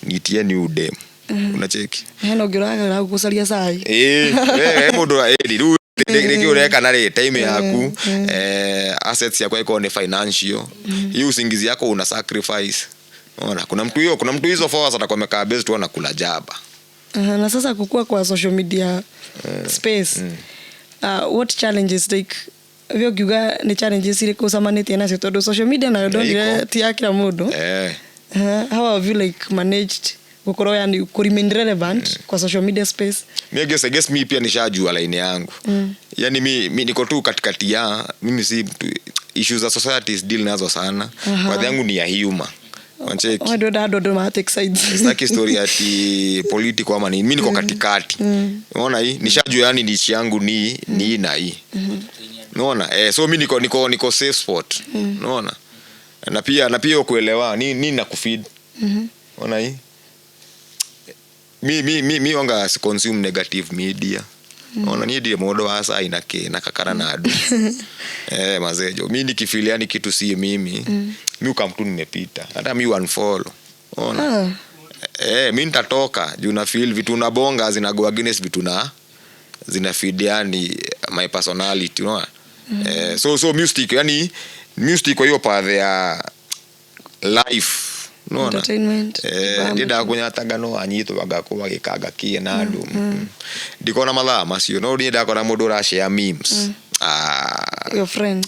nitieni udem. Unacheki? Hena ũngĩ ũragera gũcaria cai. Ĩĩ, we mũndũ ĩri rĩu rĩngĩ ũreka na rĩ time yaku, assets yako iko ni financial, hiyo usingizi yako una sacrifice. Unaona, kuna mtu hizo 4 hours atakuwa amekaa base tu anakula jaba. Aha, na sasa kukua kwa social media space, what challenges, like We ũngiuga nĩ challenges irĩkũ ũcemanĩtie nacio, tondũ social media nayo ndonire Iko. ti ya kila mũndũ. How have you like managed gukorwo, yani, ku remain relevant kwa social media space? Mi I guess mi pia nishajua line yangu. Yani mi niko tu katikati ya, mimi si mtu issues za society deal nazo sana. Path yangu ni ya humor, wancheki? Why don't andũ ma take sides? Sitaki story ati political ama nini. Mi niko katikati. Unaona hii, nishajua yani niche yangu ni hii na hii, unaona? So mi niko safe spot, unaona? Na pia kuelewa ni nini na kufeed, unaona hii? Mi wanga si consume negative media. Ona niĩ ndirĩ mũndũ wa cai na kĩ na kakara na andu. Mazejo, mi nikifeel yani kitu si mimi, mi ukamtu nimepita, hata mi unfollow, ona? Ah. Mi nitatoka juu na feel vitu nabonga zina go against vitu na zina feed yani my personality, unaona? So music, yani music kwa hiyo path ya life, unaona? Entertainment. Bamba. Ndiendaga kũnyataga no anyitwo agakwo agĩkanga kĩ na andũ ndikona mathaa macio, no niĩ ndakora mũndũ ũrashare memes. Ah, Your friend.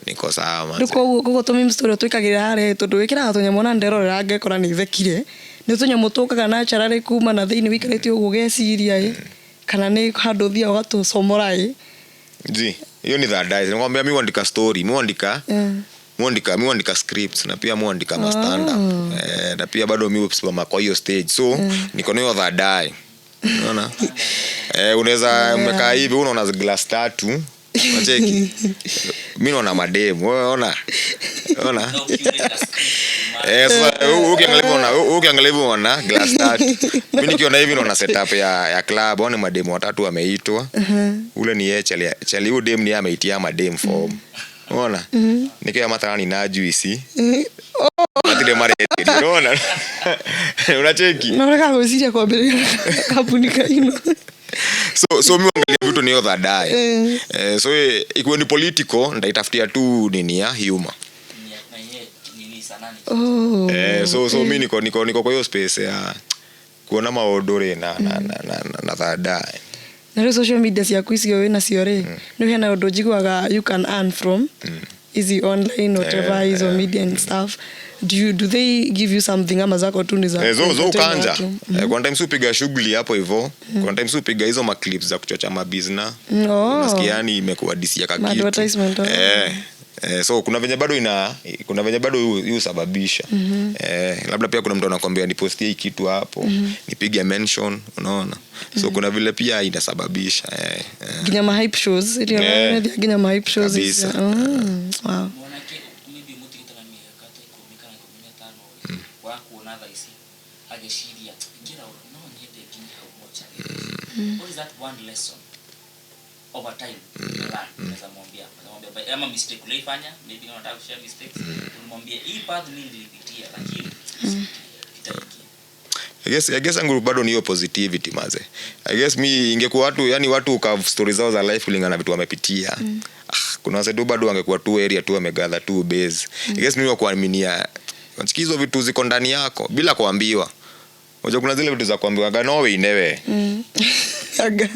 Niko sawa Rĩu manze. koguo tũmemes tũrĩa twĩkagĩra harĩa, tondũ wĩkĩraga tũnyamũ na nderorera ngekora nĩ thekire, nĩ tũnyamũ tũkaga naturally kuma na thĩinĩ wĩikarĩte ũguo ũgeciria ĩ, kana nĩ handũ ũthiaga ũgatũcomora ĩ? Ji, hiyo ni third eyes. Nikwambia mi huandika story, mi huandika mi huandika scripts na pia mi huandika ma stand up. Na pia bado mi husimama kwa hiyo stage. So niko na hiyo third eye. Unaona? Unaweza umekaa hivi unaona glass tatu. Unacheki? Mi naona mademu. Wewe ona. Ona? Sasa ukiangalia hivi unaona glass tatu. Mimi nikiona hivi naona setup ya club, one mademu watatu wameitwa. Ule ni yeye chali chali, huyu dem ni yeye ameitia madem form. Unaona? Nikiwa mathalani na juice. Matire mare. Unaona? Unacheki? Na ũrekaga gwĩciria kwambĩrĩria kambuni kaino. So mi huangalia vitu ni other die. So ikuwe ni political, nitaitafutia tu nini ya humor. Oh. So mi niko kwa hiyo space ya kuona maũndũ rĩ na third eye. Na rĩu social media ciaku icio wĩ nacio rĩ, nĩ hena ũndũ njiguaga you can earn from hizi online whatever, hizo media and stuff. Do they give you something ama zako tu ni za Zo kuentertain ukanja. watu? Kuna time si upiga shughuli hapo hivo, kuna time si upiga hizo maclips za kuchocha mabizna. Unasikia yani imekuwa disi kakitu. Ma-advertisement, oh. So kuna venye bado husababisha. Labda pia kuna mtu anakwambia nipostie hii kitu hapo, nipige mention, unaona? So kuna vile pia inasababisha. Nginya ma hype shows iria nginya ma hype shows. Kabisa. Icio. Wow. Mwanake maybe mutigĩte na mĩaka ta 10 kana 15 wa kuona thaa ici agĩciria ingĩra no nyende nginye hau mochari, what is that one lesson over time you learn unaweza mwambia ama mistake uliifanya, maybe unataka kushare mistakes, unamwambia hii path mimi nilipitia lakini itaingia? I guess yangu bado ni hiyo positivity maze. I guess mi ingekuwa watu, yani watu uka story zao za life kulingana na vitu wamepitia. Ah, kuna wase tu bado wangekuwa tu area tu wamegather tu base. I guess mimi wa kuaminia hizo vitu ziko ndani yako bila kuambiwa. Unajua kuna zile vitu za kuambiwa aga no inewe. Aga.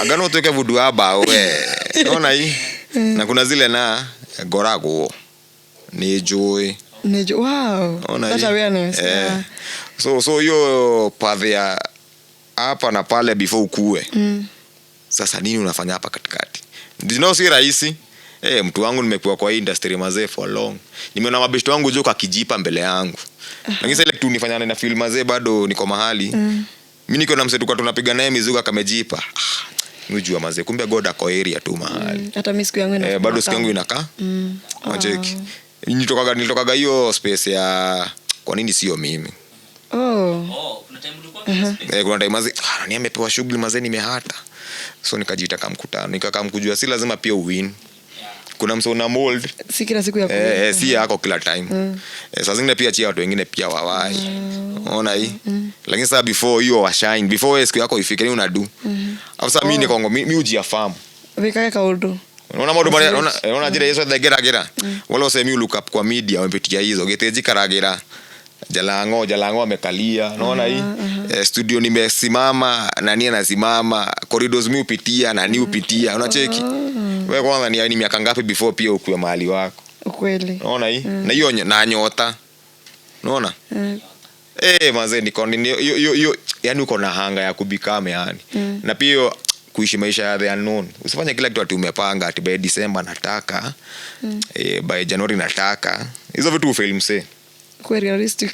Aga no tuweke vudu haba we. Unaona hii? Na kuna zile na ngoragwo ni njũĩ. Wow. Ona That hii? awareness. Yeah. So hiyo path ya hapa na pale before ukue. Sasa nini unafanya hapa katikati? No, si rahisi. Mtu wangu, nimekuwa kwa hii industry mazee for long. Nimeona mabeshto wangu jo kakijipa mbele yangu. Lakini sasa ile kitu nifanya na feel mazee bado niko mahali. Mimi niko na mse tulikuwa tunapiga naye mizuka kamejipa. Ah, mimi mazee kumbe God ako area tu mahali. Hata mi siku yangu Bado siku yangu inakaa. Wacheki. Nilitokaga hiyo space ya kwa nini sio mimi? Oh. Oh, kuna time ulikuwa kwa space. Kuna time mazee, ah, ni amepewa shughuli mazee nimehata. So nikajiita kama mkutano, nikakaa mkujua si lazima pia uwin. Kuna mse una mold. Si kila siku ya Si yako kila time. Saa zingine pia chia watu wengine pia wawai. Unaona hii? Lakini sasa before hiyo wa shine, before wewe siku yako ifike, ni unadu. Alafu sasa mimi niko mimi hujiafahamu. Wikage kaundu. Unaona maũndũ marĩa unaona njĩra icio thengeragĩra wala ose mi look up kwa media wamepitia hizo gĩtĩ njikaragira. Jalango, Jalango amekalia, unaona hii. Studio nimesimama, nani anasimama, corridors mi hupitia, nani hupitia, unacheki. Wewe kwanza ni miaka ngapi before pia ukuwe mahali wako? Ukweli. Unaona hii? Na hiyo na nyota. Unaona? Eh, mazee niko hiyo hiyo, yani uko na hunger ya kubecome yani. Na pia hiyo kuishi maisha ya the unknown. Usifanye kila kitu ati umepanga ati by December nataka, by January nataka. Hizo vitu ufail msee. Kuwa realistic.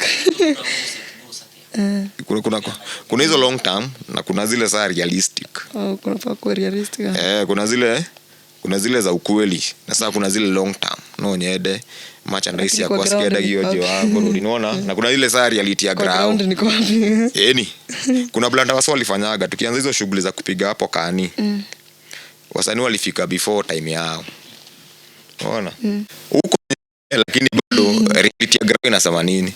Kuna hizo long term na kuna zile saa realistic. Oh, kunafaa kuwa realistic. Eh, kuna zile za ukweli na sasa kuna zile long term. No nyede merchandise ya Lakini kwa kwa ground skeda ni hiyo je wapi? wako rudi unaona, na kuna ile saa reality ya Kwa ground. ground niko wapi? Eni. Kuna blunder wasa walifanyaga tukianza hizo shughuli za kupiga hapo kani. Wasanii walifika before time yao. Unaona? Huko lakini bado reality ya ground inasema nini?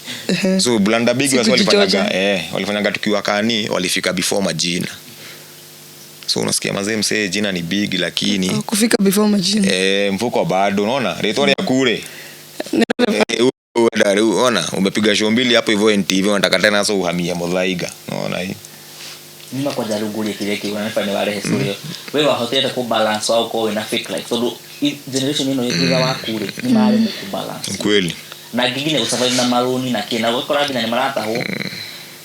So blunder big wasa Sikujichocha. walifanyaga tukiwa kani walifika before majina. So unasikia mazee msee jina ni big lakini Oh, kufika before majina. Mfuko bado unaona? Retoria kule. Unaona umepiga show mbili hapo hivyo NTV unataka tena sasa uhamie Muthaiga. Unaona hii? Nima kwanja rungurie kĩrĩa kĩu na nĩ warehe story we wahotete kũ balance wa ũkorwo wĩna fake life tondũ generation ĩno ĩ thutha waku rĩ nĩ maremwo kũ balance Kweli. Na nginya gũsurvive na marũni na kĩ na ũgakora nginya nĩ maratahwo.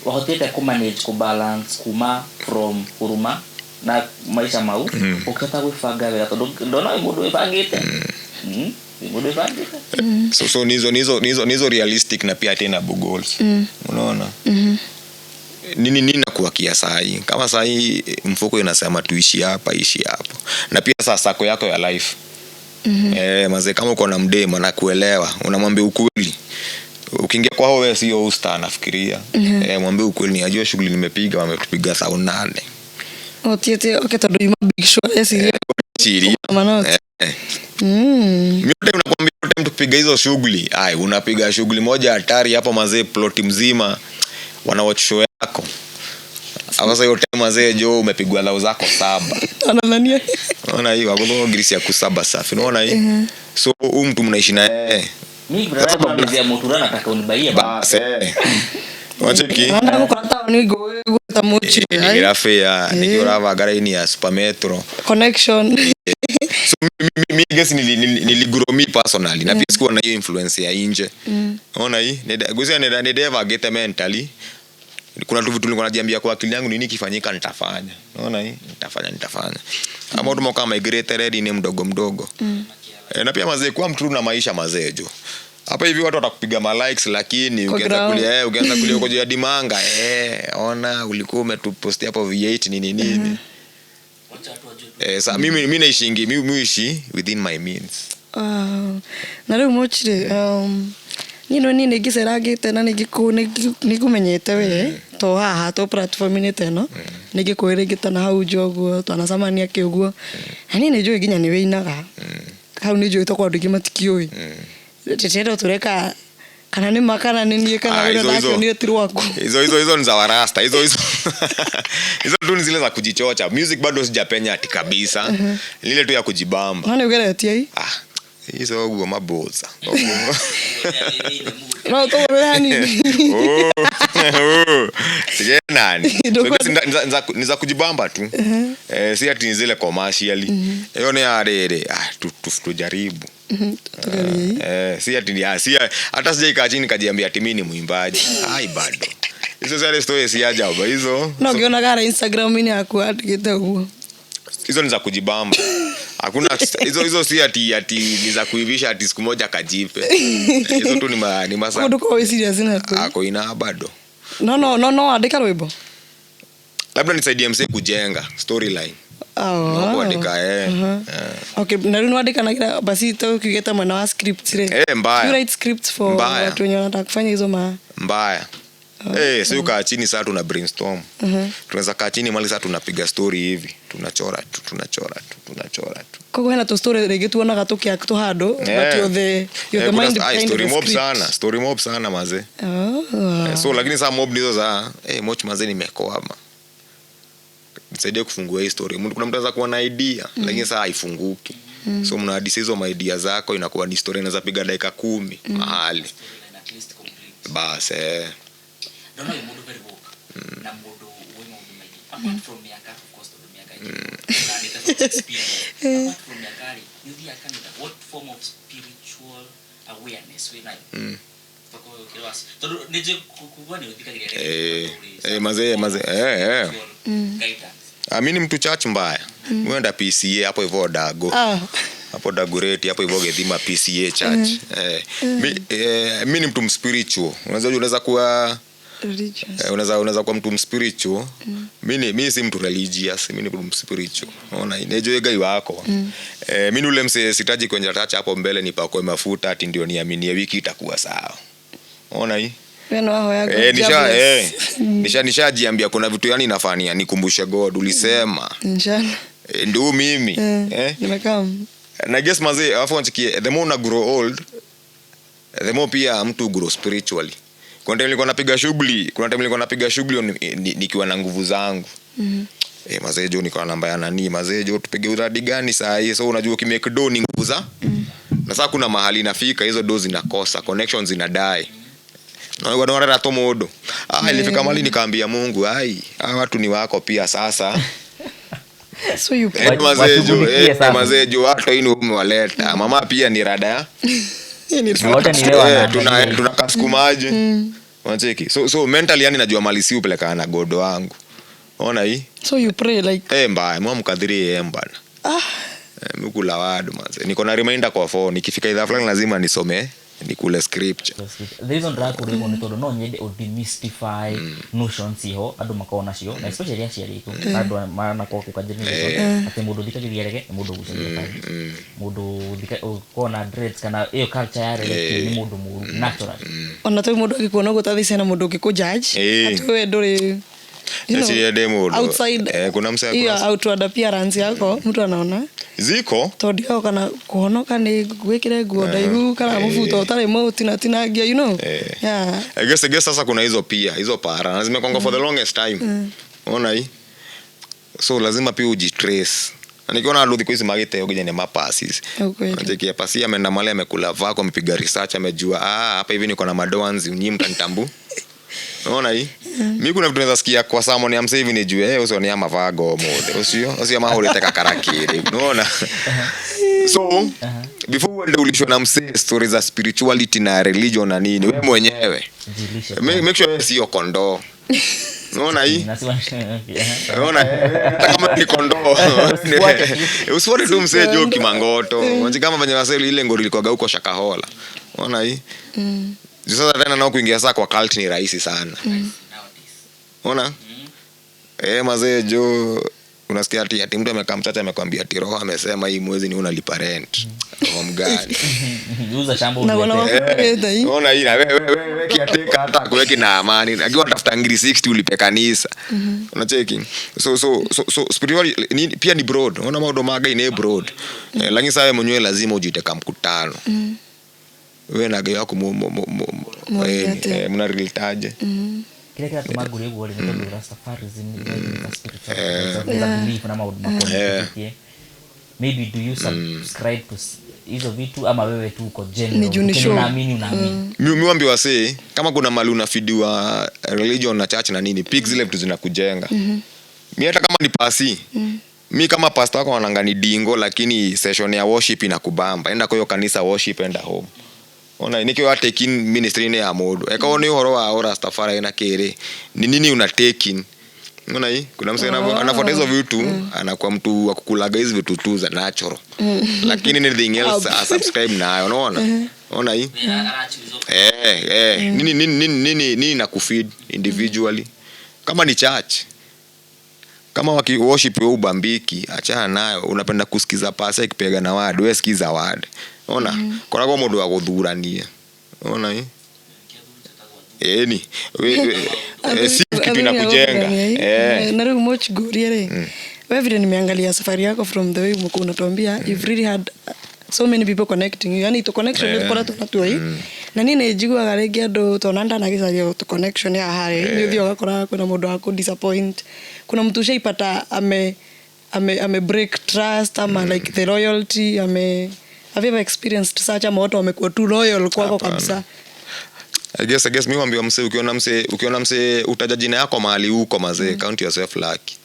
Wahotete kũ manage kũ balance kuma from huruma na maica mau ũkĩhota gwĩbanga wega tondũ ndona wĩ mũndũ wĩbangĩte. Wĩ mũndũ wĩbangĩte. So nizo realistic na pia attainable goals. Unaona? Nini nini nakuwakia sahi, kama sahi mfuko inasema tuishi hapa, ishi hapo, na pia sasa sako yako ya life. Mazee kama uko na mdemu anakuelewa, unamwambia ukweli. Ukiingia kwao wewe sio usta anafikiria. Mwambie ukweli, ni ajue shughuli nimepiga, wametupiga saa 8. Oh, tiete okay tondu yuma big show eciria Chiria. manoti. Mimi time nakwambia time tukipiga hizo shughuli, ai unapiga shughuli moja hatari hapo mazee, plot mzima wana watch show yako. Sasa hiyo time mazee jo umepigwa lao zako 7. Anadhania. Unaona hiyo hapo grisi ya kusaba safi. Unaona hii? So huyu mtu mnaishi na yeye. Mimi brother kwa bezi ya mutura nataka unibaie. Bas eh. Wacheki. Anda gukora taoni gwita muchi. Girafe ya nikiorava gari ya Super Metro. Connection. So mi guess niligrow me personally na pia sikuwa na hiyo influence ya nje. Unaona hii? Gusia nideva get mentally. Kuna tu vitu nilikuwa najiambia kwa akili yangu nini kifanyika nitafanya. Unaona hii? Nitafanya, nitafanya. Kama mtu kama migrate ready ni mdogo mdogo. Na pia mazee kuwa mtu na maisha mazee jo. Hapa hivi watu watakupiga ma likes lakini Kwa ukianza ground. kulia, ukianza kulia uko juu ya dimanga, ona ulikuwa umetupostia hapo V8 nini nini. Sa mimi naishingi, mimi huishi within my means. Na rĩu mochire niĩ no niĩ nĩ ngĩcerangĩte na nĩ ngũmenyete we to haha to platform-inĩ ta ĩno nĩ ngĩkũĩ rĩngĩ ta na hau nja ũguo twanacemania kĩ ũguo na niĩ nĩ njũĩ nginya nĩ wĩinaga hau nĩ njũĩ tokorwo andũ aingĩ matikĩũĩ tĩtĩenda tũreka kana nĩ ma kana nĩ niĩ kana Ah, wĩra hizo- hizo. ndakĩonire ti rwaku. Hizo ni za warasta, hizo tu ni zile za kujichocha. Music bado sijapenya ati kabisa. Ile tu ya kujibamba. No nĩ ũgeretie i Ah, hizo guo maboza. No tũgũrĩre hanini. Oh, sige nani. So, Ndio. ni za kujibamba tu. Si ati ni zile commercially. Hiyo ni ya rere. Ah, tujaribu. Tugerie i. Si ati ni si hata sijaikaa chini nikajiambia ati mimi ni mwimbaji. Ai bado. Hizo zile stories si ajabu hizo. No ngĩonaga harĩa Instagram-inĩ yaku andĩkĩte ũguo. Hizo ni za kujibamba. Hakuna hizo si ati ni za kuivisha ati siku moja kajipe. Hizo tu ni masa. Kũndũ korwo wĩ serious nakuo. Ako ina bado. No no no no andĩka rwĩmbo. Labda nisaidie msee kujenga storyline. Oh. No kuandika. Okay, na rĩu nĩwandĩkanagĩra basi tukiugĩte mwena wa script rĩ. Mbaya. You write scripts for Mbaya. watu wenye wanataka kufanya hizo ma Mbaya. Si ukaa chini saa tuna brainstorm. Tunaweza kaa chini mali saa tunapiga story hivi. Tunachora tu, tunachora tu, tunachora tu. Koguo hena tũ story rĩngĩ tuonaga tũkĩact handũ but you're the Kuna mind behind story the mob script. sana, story mob sana mazee. Oh. So lakini saa mob nizo za moch mazee nimekwama. Nisaidie kufungua hii story. Kuna mtu anaweza kuwa na idea lakini saa haifunguki. So mnahadisi hizo ma idea zako inakuwa ni story inaweza piga dakika 10 mahali. Bas eh. Ndona wĩ mũndũ very woke na mũndũ wĩ maũndũ maingĩ apart from mĩaka, of course, tondũ mĩaka ĩngĩ from experience, apart from mĩaka rĩ, nĩ ũthiaga kanitha? What form of spiritual awareness wĩ nayo? Tondũ nĩ njũĩ kugua nĩ ũthikagĩrĩria Mazee, mazee, eh. guidance. Ah, mi ni mtu church mbaya. Mwenda PCA hapo hivyo Dago. Hapo Dagureti hapo hivyo Gethima PCA church. Mi ni mtu mspiritual. Unaweza kuwa Religious. Unaweza kuwa mtu mspiritual. Mi si mtu religious, mi ni mtu mspiritual. Unaona, nejue Ngai wako. Mi ni ule msee sitaji kwenye tacha hapo mbele nipakwe mafuta ati ndio niaminie wiki itakuwa sawa. Unaona hii? We no wahoya God Nisha bless. nishajiambia kuna vitu yani inafania nikumbushe God ulisema. Inshallah. Ndio mimi. Nimekaa. Na guess mazee, alafu nchikie, the more una grow old, the more pia mtu grow spiritually. Kuna time nilikuwa napiga shughuli, kuna time nilikuwa napiga shughuli nikiwa na nguvu zangu. Mazee jo niko na namba ya nani, mazee jo tupige uradi gani saa hii? So unajua ukimake do ni nguvu za. Na sasa kuna mahali inafika hizo do zinakosa, connections zinadai. Na wewe unaona to modo. Ilifika mahali nikaambia Mungu, ai, hawa watu ni wako pia sasa. So you Mazee jo, Washughulikie sasa. mazee jo watu hii ni umewaleta. Mama pia ni rada ya. Ni Na wote ni leo wanaangalia. Tunakasukumaje? Unacheki? So mentally yani najua mali si upelekana na godo wangu. Unaona hii? So you pray like Mbaya, mwa mkadhiri bana. Mkula wadu manze. Niko na reminder kwa phone, nikifika idhaa fulani lazima nisome, nikule scripture. The reason ndĩrakũria ũguo nĩ tondũ no nyende ũ demystify notions iho andũ makoragwo nacio, na especially aciari aitũ na andũ manakorwo kũka generation atĩ mũndũ ũthikagĩrĩria reggae nĩ mũndũ ũgucagia bangi, mũndũ ũkoragwo na dreads kana ĩyo culture ya reggae nĩ mũndũ mũru naturally. Ona tu mũndũ angĩkuona ũguo ta thaici hena mũndũ ũngĩkũ judge atĩ we ndũrĩ, you know, Eci ende mũndũ. Outside Kuna msee hiyo kuna outward appearance yako mtu anaona ziko tondũ ndigaga kana kũhonoka nĩ gwĩkĩre nguo ndaihu kana mũbuto ũtarĩ mũtinatinangia, you know. Yeah. I guess sasa kuna hizo pia hizo para na zimekwanga for the longest time. Unaona hii? So lazima pia ujitrace. Na nikiona andũ thikũ ici magĩteo nginya nĩ mapasis. Ukweli. Unacheki pasi ameenda mahali amekula vako, amepiga research, amejua, hapa hivi niko na madoanzi, nyinyi mtanitambu. Unaona hii? Mimi kuna vitu naweza sikia kwa sermon ya msee hivi nijue, ucio ni ama vago mothe. Ucio mahũrĩte kakarakĩrĩ. Unaona? So, before uende ulishwe na msee stories za spirituality na religion na nini, wewe mwenyewe. Jilishe. Make sure wewe sio kondoo. Unaona hii? Na si wa- Unaona? Hata kama ni kondoo. Usifuate tu msee jo kimangoto. Unajua kama venye wasee ile ngori ilikuwaga huko Shakahola. Unaona hii? Juu sasa tena nao kuingia saa kwa cult ni rahisi sana. Unaona? Mazee jo unasikia ati mtu amekaa mchache amekwambia ati roho amesema hii mwezi ni unalipa rent. Roho mgani? Uza shamba Na wana uniletee. wako hii. Unaona hii na wewe kiateka hata kuweki na amani. Akiwa anatafuta ngiri 60 ulipe kanisa. Unacheki? So spiritual ni, pia ni broad. Unaona maundu ma Ngai ni broad. Lakini sasa wewe mwenyewe lazima ujite mkutano. Wewe na Ngai wako Mwongea mna relate. Kile kĩratũma ngũrie ũguo rĩ, nĩ tondũ Rastafarism nĩ a spiritual, it's a belief na maũndũ makonekĩtie. Maybe do you subscribe to hizo vitu ama wewe tu uko general? Ni juu ni Ukiona show. unaamini, unaamini. Mi huambiwa wasee, kama kuna mali unafidiwa religion na church na nini, pick zile vitu zinakujenga. Mi hata kama ni pasi, mi kama pastor wako wananga ni dingo, lakini session ya worship inakubamba. Enda kwa hiyo kanisa worship, enda home. Ona nikio take in ministry ni ya mundu. Eka ni uhoro wa Rastafari na kiri. Ni nini una take in? Unaona hii? Kuna msee anafuata hizo vitu, anakuwa mtu wa kukulaga hizi vitu tu za natural. Lakini anything else, subscribe nayo, unaona? Unaona hii? Nini na kufeed individually? Kama ni church, kama waki worship wewe ubambiki, achana nayo. Unapenda kusikiza pasa ikipiga na word, wewe sikiza word. Unaona? Koragwo mundu wa guthurania. Unaona hii? Ni. Si kitu inakujenga. Na rĩu moch ngũrie rĩ, we vile nimeangalia safari yako from the way umekuwa unatuambia, you've really had so many people connecting you. Yani to connection nĩ tũkoretwo natuo ii. Na niĩ nĩ njiguaga rĩngĩ andũ tona ndanagĩcaria to connection ya harĩa, nĩ ũthiaga ũgakora kwĩna mũndũ wa kũ disappoint. Kuna mtu ushaipata ame break trust ama like the loyalty, ame, have you ever experienced such, ama watu wamekuwa too loyal kwako Hapana. kabisa? I guess mi wambia mse, ukiona mse utaja jina yako mahali huko, mazee, count yourself lucky.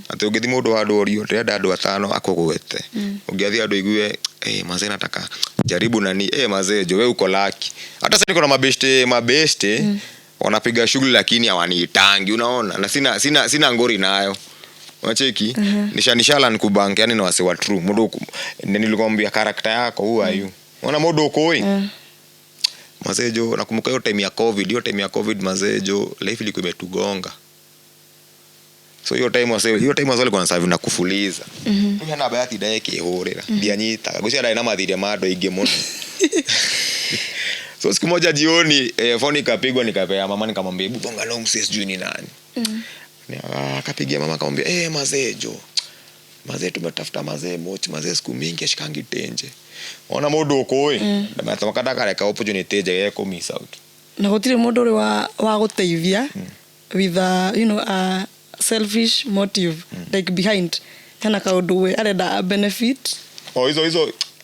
Ati ũngĩthi mũndũ handũ ũrio, ndĩrenda andũ atano akũgwete, ũngĩathiĩ andũ igue, "Eh, mazee, nataka jaribu nani." Eh, mazee jo, we uko lucky. Hata sasa niko na mabeshte wanapiga shughuli lakini hawaniitangi, unaona, na sina ngori nayo, unacheki. Nishala nikubank yani na wase wa true mundu nilikwambia character yako, who are you, ona mundu ukui. Mazee jo, nakumbuka hiyo time ya COVID, hiyo time ya COVID, mazee jo, life ilikuwa imetugonga. So hiyo time wase walikuwa wanaserve na kufuliza. Rĩu hena namba yatinda ĩkĩhũrĩra, ndianyitaga, ngwĩciria ndarĩ na mathirĩ ma andũ aingĩ mũno. So siku moja jioni, phone ikapigwa, nikapea mama, nikamwambia, "Hebu bonga na msee, sijui ni nani." Akapigia mama, akamwambia, "Eh, mazee jo, mazee tumetafuta mazee Moch, mazee siku mingi ashikangi tenje." Ona mũndũ ũkũĩ ndamathoma ndakareka opportunity njega ya kũ miss out. Na gũtirĩ mũndũ ũrĩ wa gũteithia with a, you know, a selfish motive, like behind hena kaũndũ we arenda benefit? Oh,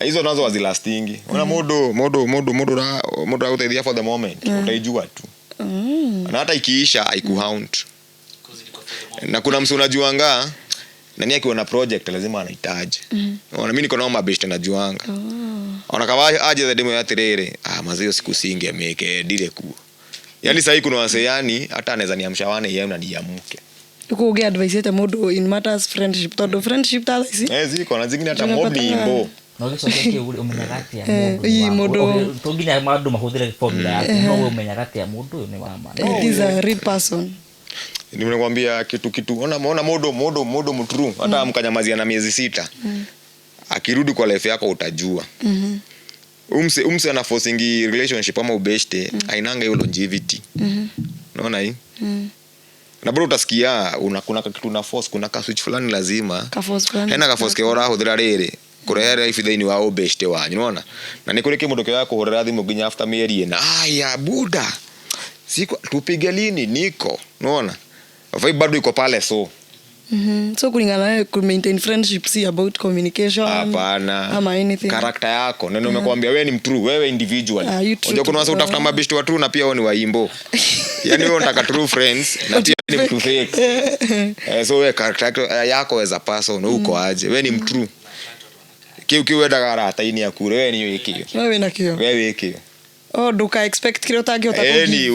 hizo nazo hazilastingi. Ona mũndũ agũteithia for the moment, utaijua tu. Na hata ikiisha haikuhaunt. Na kuna mse unajuanga nani akiwa na project lazima anahitaji. Ona mimi niko nao mabeshte najuanga. Ona kama aje the demo ya atiriri, ah, mazee, hiyo siku singe make ndire kuo. Yani sahii kuna wase, yani hata anaweza niamsha 1 a.m. na niamke. Kå advice ate mũndũ in matters friendship, tondũ friendship ta thaa ici Eh, ziko na zingine hata mob ni Tunapatana. imbo. Na ũgĩcokia kĩu rĩ, ũmenyaga atĩa Eh, mũndũ ii, nĩ wa ma? mũndũ- To nginya andũ mahũthĩre formula yaku, no we ũmenyaga atĩa mũndũ ũyũ nĩ wa ma? No It is a real person. Nimekwambia kitu ona mundu mtrue, hata mkanyamazia na miezi 6, akirudi kwa life yako utajua. Umse ana forcingi relationship ama ubeshte, ainanga hiyo longevity. Unaona hii? Na bado utasikia kuna kitu na force, kuna ka switch fulani lazima. Ka force fulani. Hena ka force ke ũrahũthĩra rĩrĩ kũrehe life thĩinĩ wa ũbeshte wanyu, nĩwona? Na nĩ kũrĩ kĩmũndũ kĩoya kũhũrĩra thimũ nginya after mĩeri 4, "Aya buda, siku tupige lini, niko," unaona, vibe bado iko pale, so So kulingana nawe, ku maintain friendship si about communication Hapana. ama anything? Character yako. Ndio nimekuambia wewe ni mtrue, wewe individual. Ah, you true Unajua kuna to- wase utafuta mabeshte wa true na pia wao ni waimbo. Yani wewe unataka true friends na pia ni mtu fake. Eh, so wewe character yako as a person uko aje? Wewe ni mtrue. Kiu kiu wendaga arata-inĩ aku, wewe ni wĩkĩo. Wewe wĩna kĩo. Wewe wĩkĩo. Oh, nduka expect kĩrĩa ũtangĩhota Eh, kũ ni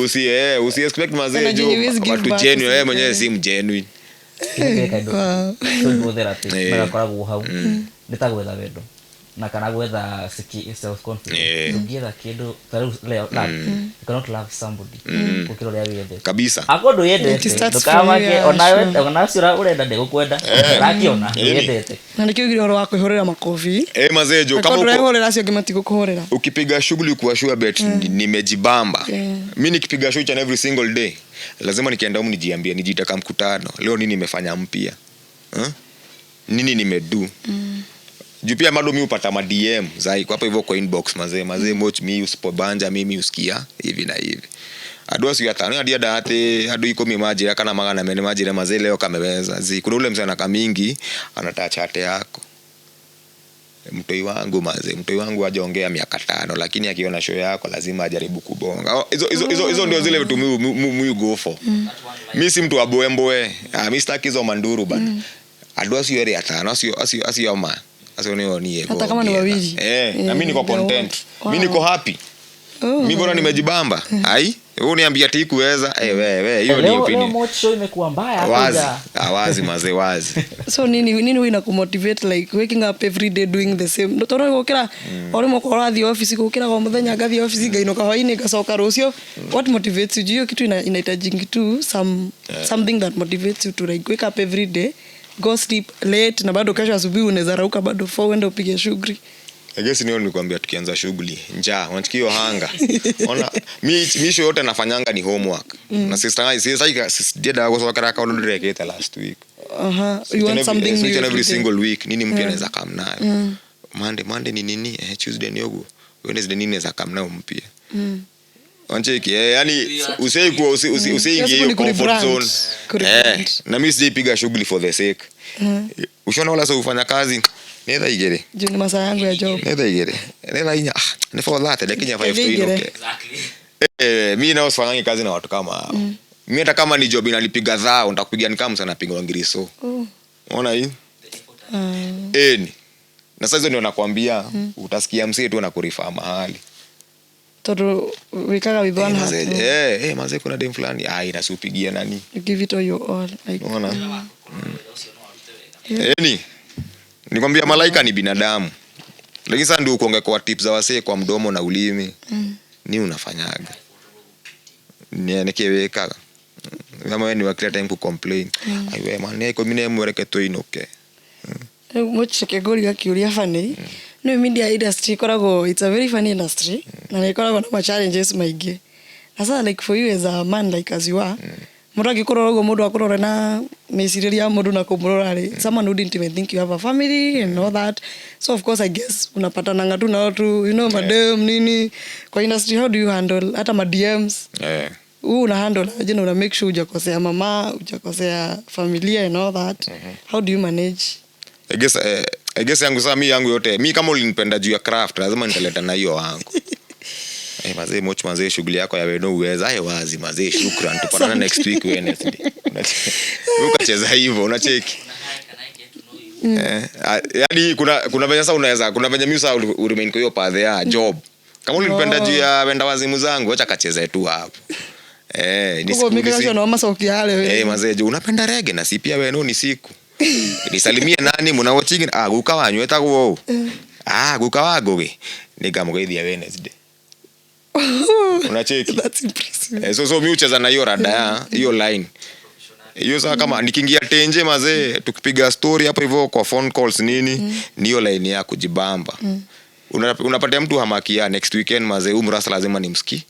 usi expect mazee Ona jo jinyi huwezi give watu back, genuine, wewe usi- mwenyewe si mgenuine. Wow. Therapy magakoragwo hau nĩ ta gwetha wendo na kana gwetha self confidence. Ndũngĩetha kĩndũ ta rĩu leo love, you cannot love somebody gũkĩra ũrĩa wĩyendete. Kabisa. Akorwo ndwĩyendete, It starts from ndũkamake. you, yeah, Onawe sure. ona ũcio ũrenda ndegũkwenda, ũrakiona ndwĩyendete. Na nĩkĩo ugire ũhoro wa kwĩhũrĩra makobi. Eh, mazee jo, kama Kama uko ndũrehũrĩra, acio angĩ matigũkũhũrĩra. Ukipiga shughuli kuwa sure bet nimejibamba. Mi nikipiga show each and every single day, lazima nikienda humu nijiambie, nijiitaka mkutano, leo nini nimefanya mpya, huh? Nini nimedu? Juu pia bado mi upata ma DM zai hapo hivyo kwa inbox, "Mazee, mazee Moch, mi usipobanja mimi usikia hivi na hivi." Andũ acio atano ndienda atĩ andũ 10 manjĩra kana 400 manjĩre, "Mazee, leo kameweza." Zi kuna ule msana kamingi anataka chate yako, "Mtoi wangu, mazee, mtoi wangu hajaongea miaka 5," lakini akiona show yako lazima ajaribu kubonga. Oh, hizo ndio zile vitu mi go for. Mi si mtu wa boemboe. Ah, mi sitaki hizo manduru bana. Andũ acio erĩ atano acio ma acio nĩo niĩ Hata kama ni ngũngĩetha. wawili. Eh, na mi niko They content. want. Mi niko happy. Oh. Mi bora nimejibamba. Ai, wewe uniambia ati kuweza, eh, wewe hiyo ni Leo opinion. Moch show imekuwa mbaya Wazi. hakuja. Ah, wazi mazee, wazi. So nini huwa inakumotivate, like waking up every day doing the same? Tondũ gũkĩra o rĩmwe ũkorwo ũrathiĩ office, gũkĩra o mũthenya ngathiĩ office, ngainũka hwainĩ, ngacoka rũciũ, what motivates you? Juu hiyo kitu inahitajingi tu something that motivates you to like wake up every day, go sleep late, na bado kesho asubuhi unaweza rauka bado 4 uende upige shughuli. I guess niyo nilikwambia tukianza shughuli, njaa, unachikia hiyo hanga. Ona mi show yote nafanyanga ni homework. Na sister sasa ndienda gucokera kaundu ndirekite last week. You want something So new each and every every day. single week, nini mpya naweza kam nayo? Monday ni nini? Eh, Tuesday ni ogu. Wednesday nini naweza kam nayo mpya? Wancheki, eh, yani usiikuwa usiingie Hiyo hiyo siku ni comfort kurebrand. zone. Kurebrand. Eh, na mimi sijaipiga shughuli for the sake. Ushaona wala sio ufanya kazi nĩ thaa 2. Juu ni masaa yangu ya job. Nĩ thaa 2, nĩ thaa 4, ah, nĩ 4:30, ndakinya 5 tu Thaa igĩrĩ. inoke. Eh, mi nao sifanyangi kazi na watu kama hao. Mi hata kama ni job inanipiga thao, nitakupiga ni kama msana napiga ngiriso. Oh. Unaona hii? Eni. Na sasa hizo ndio nakwambia, utasikia msee tu anakurifaa mahali. Tondu wikaga with Eh, one heart. mazee, eh, eh, mazee kuna dem fulani, ai nasiupigia nani. You give it all your all, like. Unaona? Eni. Nikwambia malaika ni binadamu. Lakini sasa ndio kuongea kwa tips za wasee kwa mdomo na ulimi. Ni unafanyaga. Ni nikiwekaga. Kama wewe ni wa kila time ku complain. Ai we man, iko mine mwereke tuinuke. Rĩu mũceke ngũria kĩũria funny. Nĩ media industry ĩkoragwo, it's a very funny industry, na nĩ ĩkoragwo na ma challenges maingĩ. Na sasa, like, for you as a man, like as you are, mũndũ angĩkũrora ũguo, mũndũ akũrore na mĩcirĩrie ya mũndũ na kũmũrora rĩ, someone wouldn't even think you have a family and all that. So of course, I guess unapatananga tu na watu, madem nini kwa industry. How do you handle hata ma DMs? Huu una handle aje na una make sure hujakosea mama, hujakosea familia and all that? How do you manage? I guess, I guess yangu sasa, mi yangu yote, mi kama ulinipenda juu ya craft, lazima nitaleta na hiyo wangu. Eh, mazee moch, mazee shughuli yako ya weno uweza. Aye wazi mazee, shukran, tupatane next week Wednesday. Wewe ukacheza hivyo, unacheki. Eh, yaani kuna venye sasa unaweza, kuna venye mimi sasa uremain kwa hiyo path ya job. Kama ulinipenda juu ya wenda wazimu zangu, acha kacheze tu hapo. Eh, ni Koguo siku mikacio no macokia harĩ we. Eh, mazee juu unapenda reggae na si pia weno ni siku. Nisalimie nani muna watching, ah, guka wanyu etagwo ũ? Ah, guka wa Ngugi. Nĩngamũgeithia Wednesday. Unacheki? That's impressive. Eh, so mi ucheza na hiyo rada ya hiyo line. Hiyo sasa kama nikiingia tenje mazee, tukipiga story hapo hivyo kwa phone calls nini, ni hiyo line ya kujibamba. Unapatia mtu hamaki ya next weekend mazee, huyu mrasa lazima nimsikii.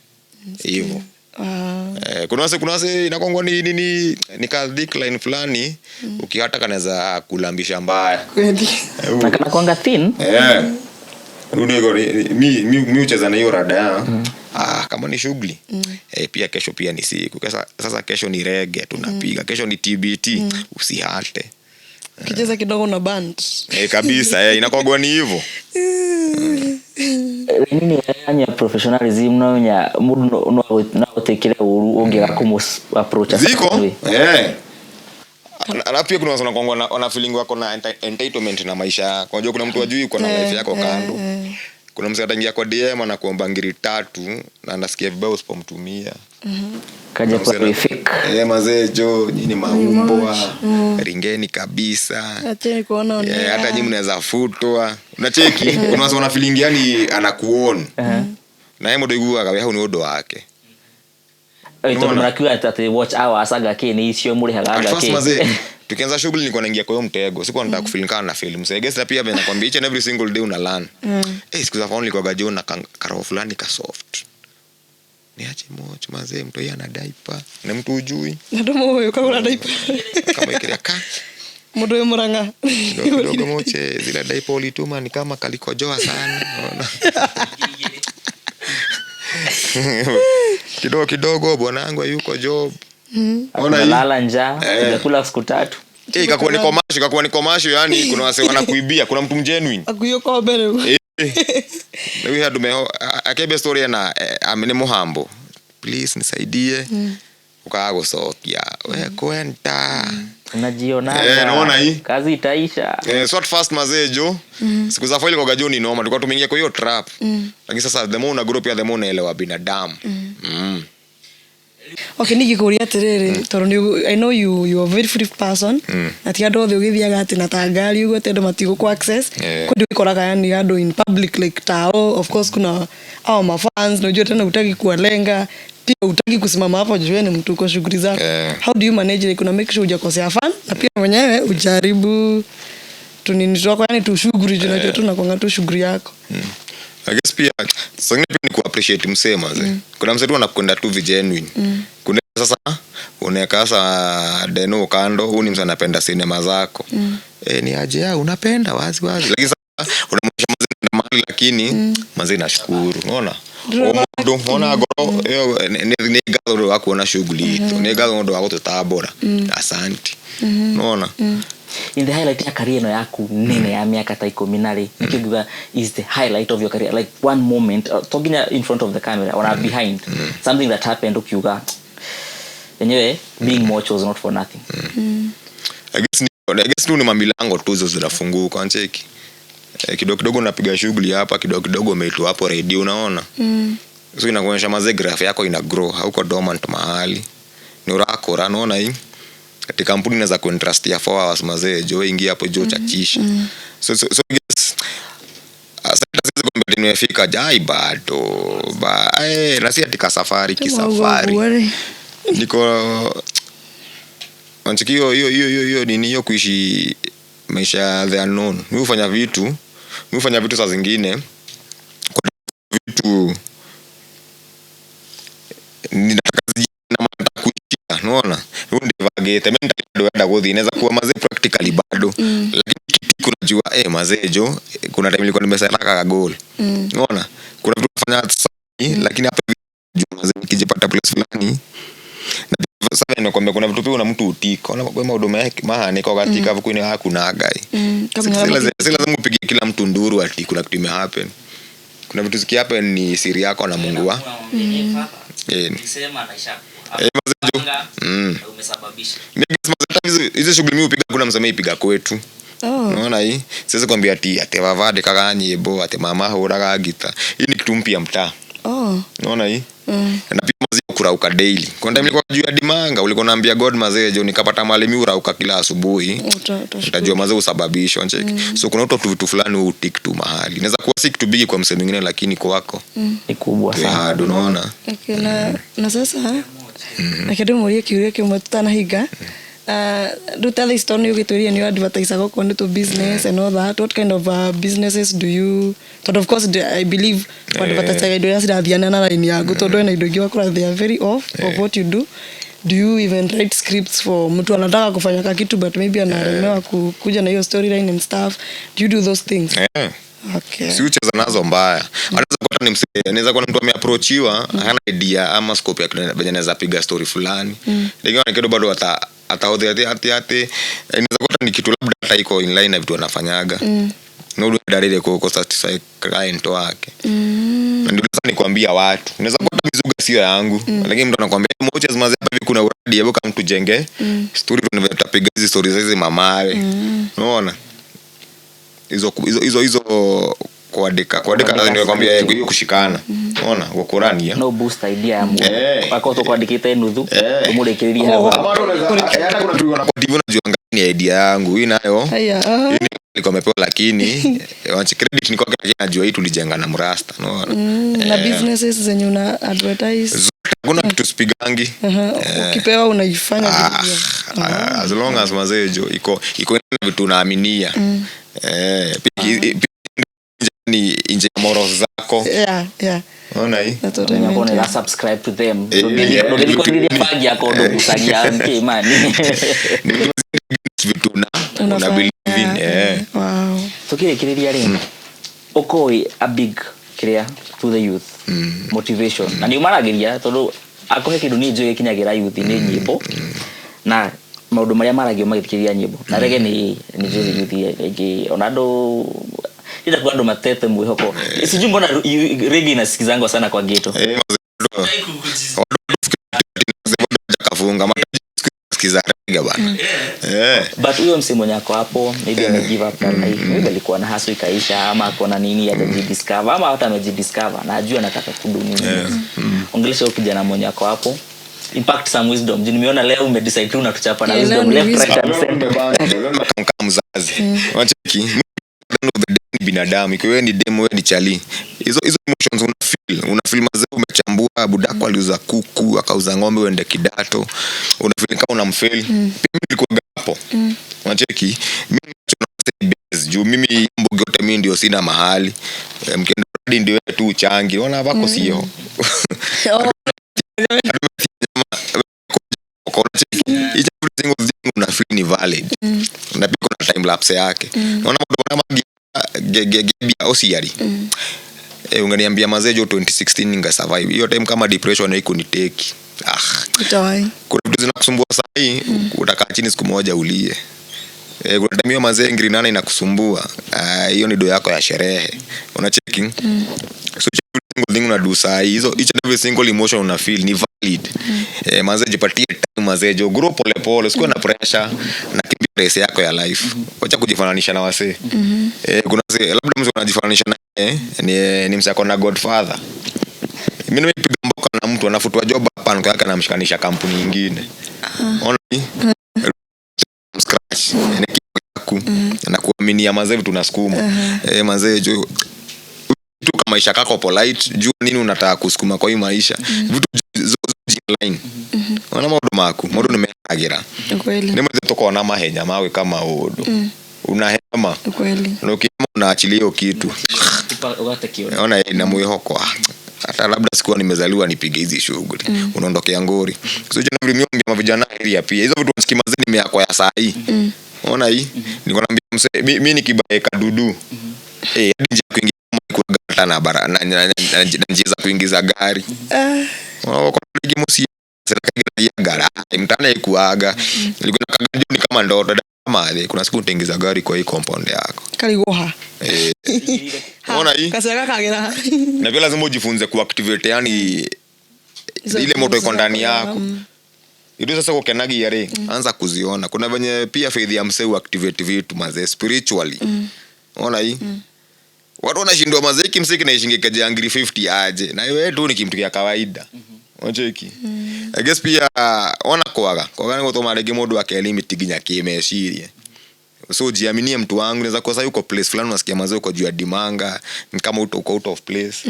Hivyo. Ah. Eh, kuna wase inakwangwa ni ka thick line fulani, ukihata kanaweza kulambisha mbaya. Kweli. Na kana kwanga thin. Eh. Rudi iko mi ucheza na hiyo rada ya kama ni shughuli, eh, pia kesho pia ni siku. Sasa kesho ni reggae tunapiga, kesho ni TBT, usihate. Ukicheza kidogo na band. Eh, kabisa, eh, inakwagwa ni hivyo. Nini nya professionalism no nya mundu no agutikire uru ungiaga kumu approach? Ziko, eh. Alafu pia kuna watu wanakuanga wana feeling wako na entitlement na maisha yako. Unajua kuna mtu ajui uko na life yako kando. Kuna mtu ataingia kwa DM anakuomba ngiri 3 na anasikia vibaya usipomtumia. Kaja kwa fake. Eh, mazee jo, nyinyi maumbwa. Ringeni kabisa. Acheni kuona on Eh, hata nyinyi mnaweza futwa. Unacheki? Kuna watu wana feeling yani anakuon. Na yeye mũndũ iguaga we hau nĩ ũndũ wake. Tondu mrakiuga ati watch hours anga ki ni icio mũrĩhaga At anga first ki. mazee, tukianza shughuli nilikuwa naingia kwa hiyo mtego. Sikuwa nataka kufeel kama na fail. Msee, guess na pia vile nakwambia, each and every single day una learn. Eh, siku za phone nilikuwa gajo na karoho fulani ka soft. Niache mocho mazee, mtu yeye ana diaper. Na mtu ujui. Na ndomo ũyũ kagũra diaper. Kama ikiria ka. Mũndũ wĩ Mũrang'a. Kidogo kidogo moche, zile diaper ulituma ni kama kalikojoa sana. Unaona? Kidogo kidogo bwanangu hayuko job. Ona hii. Unalala njaa, Eh. hujakula siku 3. Eh, ikakuwa ni commercial yani kuna wase wanakuibia, kuna mtu mgenuine. Akuiyo kombe rĩu. Eh. Rĩu he andũ meho akebe story na nĩ mũhambo. Please nisaidie. Ukaga gũcokia. We kwenda. Unajionaga. Eh, naona hii. Kazi itaisha. Eh, so at first mazee jo, siku za faili kwa jo ni noma, tulikuwa tumeingia kwa hiyo trap. Lakini sasa the more una grow pia the more unaelewa binadamu. Okay, ningĩkũria atĩrĩrĩ, tondũ I know you are a very free person, na ti andũ othe ũgĩthiaga atĩ na ta ngari ũguo atĩ andũ matigũkũ access. Kwĩ ũkoraga yani andũ in public like tao, of course kuna au mafans, na unajua tena hutaki kuwalenga, pia hutaki kusimama hapo juu ni mtu uko shughuli zako. How do you manage, like una make sure hujakosea fan na pia mwenyewe ujaribu tunini twako, yani tu shughuli juu unajua tu nakwanga tu shughuli yako? I guess pia saa ingine pia ni kuappreciate msee manze. Kuna msee tu anakwenda tu vi genuine. Kuna sasa unaweka sasa deno kando, huyu ni msee anapenda sinema zako. Eh, ni aje ya unapenda wazi wazi. Lakini sasa unamwonyesha manze na mahali lakini manze nashukuru. Unaona? O mũndũ ona ngoro ĩyo nĩ ngatho nĩ wa kuona shughuli itũ. Nĩ ngatho nĩ ũndũ wa gũtũtambũra. Asante. Unaona? In the highlight ya career ĩno yaku nene ya mĩaka ta 10 na rĩ, nĩkĩ ũngiuga is the highlight of your career? Like one moment, to nginya in front of the camera or behind, something that happened ukiuga enyewe being Moch was not for nothing. I guess tu ni mamilango tu hizo zinafunguka, ncheki. Eh, kidogo kidogo unapiga shughuli hapa, kidogo kidogo umeitwa hapo radio, unaona? So inakuonyesha mazee graph yako ina grow, hauko dormant mahali. Ni urakora, unaona hii? Katika kampuni inaweza kuentrust ya 4 hours, mazee, jo ingia hapo, jo chachisha. So I guess sasa siwezi kuambia ati nimefika jai bado ba na si ati kasafari kisafari. Ũguo-rĩ. Niko wanchiki hiyo nini, hiyo kuishi maisha ya the unknown. Mi hufanya vitu saa zingine kwa vitu ninataka na nataka kuishia, unaona? Hiyo ndio vagete mimi ndio guthi inaweza kuwa mazee practically bado, lakini kitu unajua, mazee jo, kuna time nilikuwa nimesema goal, unaona? Kuna vitu nafanya sasa, lakini hapa hivi juu mazee nikijipata place fulani na sasa nakwambia kuna vitu pia una mtu utika ona kwa maundu mahanĩka ũgatika buku-inĩ waku na Ngai. Si lazima upige kila mtu nduru ati kuna kitu imehappen. Kuna vitu zikihappen ni siri yako na Mungu wa mazee jo. Mimi guess mazee, hata hizo shughuli mimi hupiga, kuna mseme ipiga kwetu. Oh. Unaona hii? Siwezi kwambia ati baba andĩkaga nyĩmbo, ati mama ahũraga ngita. Hii ni kitu mpya mtaa. Oh. Unaona hii? Na pia mazee kurauka daily. Kuna time nilikuwa juu ya dimanga, ulikuwa unaambia God mazee jo nikapata mahali mimi urauka kila asubuhi. Utashukuru. Utajua mazee usababisho ncheki. So kuna uto tu vitu fulani utik tu mahali. Inaweza kuwa si kitu bigi kwa msee mwingine lakini kwako. Ni kubwa Ni sana. hard, unaona? Okay, na sasa reke ndĩmũrie kĩũria kĩmwe tũtanahinga. Rĩu ta thaa ici tondũ nĩ ũgĩtwĩrire nĩ advertise okorwo nĩ tũ business and all that, what kind of businesses do you, tondũ of course I believe advertise indo iria cirathiana na line yaku, tondũ ena indo ingĩ wakora they are very off of what you do. Do you even write scripts for mtu anataka kufanya kakitu but maybe analemewa kuja na hiyo storyline and stuff? Do you do those things? Eh. Okay. Si ucheza nazo mbaya. Anaweza kuwa ni msee, anaweza kuwa ni mtu ameapproachiwa, hana idea ama scope ya venye anaweza piga story fulani. Lakini kidogo bado atahodhi ati inaweza kuwa ni kitu labda hata iko in line na vitu anafanyaga. No ndio dalili kwa satisfy client wake. Na ndio sasa nikwambia watu. Inaweza kuwa hata mizuga sio yangu, lakini mtu anakuambia moja mazee hapa hivi kuna uradi, hebu kama tujenge story tutapiga hizi stories hizi mamawe. Unaona? Hizo kuandika Kuandika nimekwambia script. Hiyo kushikana. Unaona? Gukurania. No boost idea ya mũndũ. Akorwo tũkwandĩkĩte nuthu, ũmũrĩkĩrĩrie hau. Ama hata hata kuna kitu kwa TV unajua ni idea yangu hii nayo. Haya. Hii ni nilikuwa nimepewa lakini wacha credit ni kwake, lakini najua hii tulijenga na mrasta, unaona? Na businesses zenye una advertise? Zote, hakuna kitu sipigangi. Aha, ukipewa unaifanya Ah, vilivyo. ah, as long as mazee jo iko na vitu unaaminia. Pia ni nje ya morals zako. Yeah. Unaona hii? That's what I meant. Nyakone Yeah. subscribe to them. Eh. Ndũgĩthiĩ bangi yakwa ndũgucagia nkĩ man. Ni vitu vitu una Unafanya. believe in. Wow. Tukĩrĩkĩrĩria rĩ, ũkũĩ a big kĩrĩa to the youth motivation, na nĩ ũmaragĩria tondũ akũhe kĩndũ niĩ njũĩ gĩkinyagĩra youth nĩ nyĩmbo na maũndũ marĩa maragio magĩthikĩrĩria nyĩmbo na rege nĩ njũĩ youth aingĩ ona andũ ila kwa andũ matete mwĩhoko, sijui mbona reggae inasikizangwa sana kwa ghetto. Eh, mazee, watu kafunga sikiza reggae bana. But huyo msee mwenye ako hapo maybe ame give up na life, maybe alikuwa na hustle ikaisha, ama ako na nini hajajidiscover, ama hata amejidiscover na ajua anataka kudu nini, ongelesha huyo kijana mwenye ako hapo, impact some wisdom, juu nimeona leo umedecide tu unatuchapa na Yeah, leo wisdom ni left, wisdom. right and center. Kama mzazi. Unacheki? At the end of the day ni binadamu, ikiwa wewe ni demo, wewe ni chali, hizo emotions una feel mazee umechambua budako aliuza kuku akauza ng'ombe uende kidato, una feel kama unamfail. Pia mimi nilikuwa hapo, unacheki? Mimi nacho base juu mimi mbogi yote mimi ndio sina mahali. Mkienda hadi ndio wewe tu uchangi ona wako sio. Oh. Each every single thing una feel ni valid na pia kuna time lapse yake. Unaona mambo kama gebia osiari, ungeniambia mazee jo 2016 ninga survive hiyo time kama depression haikuniteki, ah. Utawahi. Kuna vitu zinakusumbua sahii, utakaa chini siku moja ulie. Kuna time hiyo mazee ngiri 8 inakusumbua. Ah, hiyo ni do yako ya sherehe, unacheki? So each and every single thing unadu saa hii, hizo, each and every single emotion una feel ni valid. Mazee, jipatie time, mazee jo, grow pole pole, usikuwe na pressure na kimbia race yako ya life. Wacha kujifananisha na wasee. Kuna wasee labda mtu anajifananisha naye ni msee ako na godfather. Mimi nimepiga mboka na mtu anafutwa job hapa, niko yake anamshikanisha kampuni nyingine. Ona hii from scratch ni kitu na kuaminia, mazee, vitu tunasukuma. Mazee jo, tu kama maisha kako polite, jua nini unataka kusukuma kwa hii maisha, vitu line ona maundu maku, maundu nĩ mehagĩra. Ukweli. Nĩ mwethe tũkona mahenya magwĩka maũndũ, unahema Ukweli. Na ukihema unaachilia hiyo kitu. Ugate kĩo. Ona na mwĩhoko, ah, hata labda sikuwa nimezaliwa nipige hizi shughuli, unaondokea ngori. So jana vile miombi mavijana area pia hizo vitu nasikia mazee nimeakwa ya saa hii. Ona hii niko naambia mse mi nikibaeka dudu, hadi njia ya kuingia kuaga hata na bara na njia za kuingiza gari. Muci mtana ikuaga ilikuwa nakaga ni kama ndoto kama kuna siku nitaingiza gari kwa hii compound yako. Karigwo. Ona hii Gacega kagera. Na pia lazima ujifunze kuactivate, yani ile moto iko ndani yako. Itu sasa kukenagia ri anza kuziona. Kuna venye pia faith ya msee uactivate vitu, mazee, spiritually. Ona hii watu wanashindwa, mazee, hiki msee kinaishingi keja ngiri 50 aje na wewe tu ni kimtu kia kawaida. Unacheki? I guess pia ona kwaga kwaga ni gutuma rĩngĩ mũndũ akelimit nginya kĩmeciria. So jiaminie, mtu wangu. Naweza kuwa sasa uko place fulani, unasikia mazee uko juu ya dimanga, ni kama uko out of place.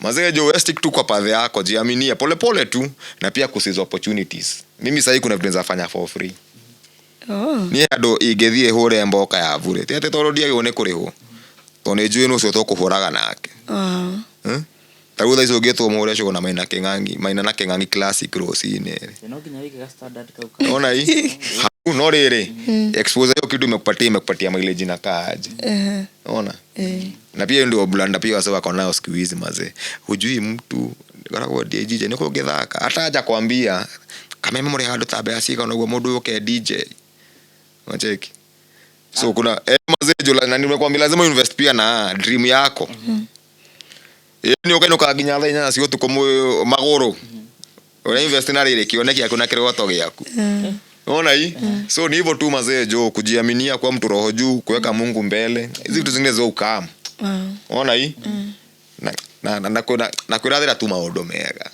Mazee jo, wewe stick tu kwa path yako, jiaminie pole pole tu, na pia kuseize opportunities. Mimi sahii kuna vitu naweza fanya for free. Niĩ andũ ingĩthiĩ hũre mboka ya bure, ti atĩ tondũ ndiagĩrĩirwo nĩ kũrĩhwo, tondũ nĩ njũĩ nũ ũcio tũkũhũraga nake. Eh? Ta rĩu thaa ici ũngĩtwo mũhũre show na Maina Kĩng'ang'i, Maina na Kĩng'ang'i Classic rũcinĩ. No nginya wĩige ga standard kau ka. Ona hii hau no rĩrĩ exposure hiyo kitu imekupatia mileage na kaaje. Ona na pia hiyo ndio blunder pia wase wako nayo siku hizi, mazee. Hujui mtu goragwo DJ nĩ kũngĩthaka hata aja kwambia kameme mũrĩ handũ ta mbeca cigana ũguo mũndũ ũke DJ. Unacheki? So kuna mazee jo, na nimekwambia lazima invest pia na dream yako. Ni ũkainũka nginya thaa 8 cia ũtukũ magũrũ ũra invest na rĩrĩ kĩoneki gĩaku na kĩroto gĩaku. Unaona hii? So ni hivyo tu, mazee jo, kujiaminia kwa mtu roho juu, kuweka Mungu mbele. Hizi vitu zingine zo ukam. Unaona hii? Na kwĩrathĩra tu maũndũ mega.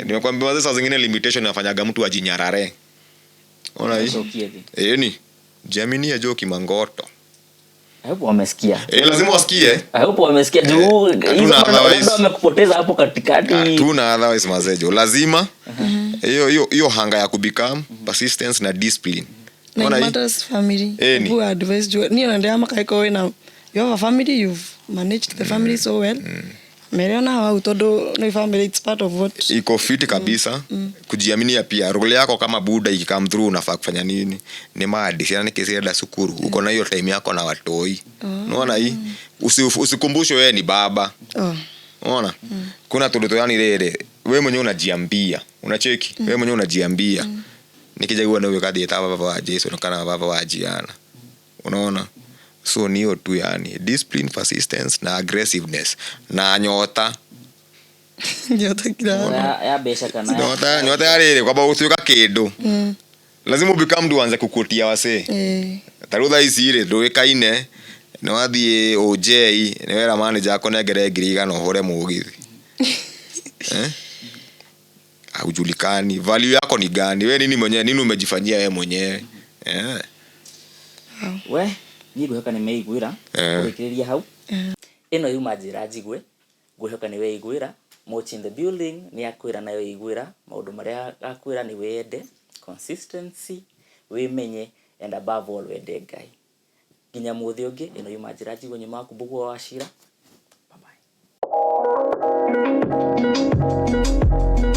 Nimekwambia mazee, saa zingine limitation inafanyaga mtu ajinyarare. Unaona hii? Cokie thĩ. Ni jiaminie jo, kimangoto. I hope wamesikia. Lazima wasikie. I hope wamesikia juu Hatuna hizo otherwise. labda wamekupoteza hapo katikati. Hatuna otherwise, mazejo, lazima hiyo hunger ya kubecome, persistence na discipline. Na Unaona it hii? matters family. Ni. Who advise you ni ona ndia makaiko wina, you have a family, you've managed the family so well. Mere ona hau tondu ni family, it's part of what Iko fiti kabisa. Kujiaminia pia role yako kama buda ikicome through, unafaa kufanya nini? Ni madi ciana nikicienda cukuru, uko na hiyo time yako na watoi. Unaona hii? Usikumbushwe wewe ni baba. Unaona? Kuna tundu yani rĩrĩ wewe mwenyewe unajiambia, unacheki? Wewe mwenyewe unajiambia nikijagua nĩ ũgathiĩ ta baba wa Jason kana baba wa Gianna. Unaona? So ni hiyo tu, yani discipline, persistence na aggressiveness na nyota. Nyota kila Ya mbeca kana Nyota ya rĩrĩ kwamba gũtuĩka kĩndũ, lazima ubika mtu uanze kukutia wasee. Ta rĩu thaa ici rĩ ndũĩkaine, nĩ wathiĩ OJ, nĩ wera manager akũnengere 100,000 ũhũre mũgithi, eh? Haujulikani value yako ni gani, we nini mwenyewe, nini umejifanyia we mwenyewe, eh? We niĩ ngwĩhoka nĩ meiguĩra. Kũrĩkĩrĩria hau ĩno yuma njĩra njigue, ngwĩhoka nĩ weiguĩra. Moch in the building nĩ akwĩra nayo iguĩra maũndũ marĩa akwĩra nĩ wende consistency, wĩmenye, and above all wende Ngai. Nginya mũthĩ ũngĩ, ĩno yuma njĩra njigue, nyuma waku Mbũgua wa Cira. Bye bye.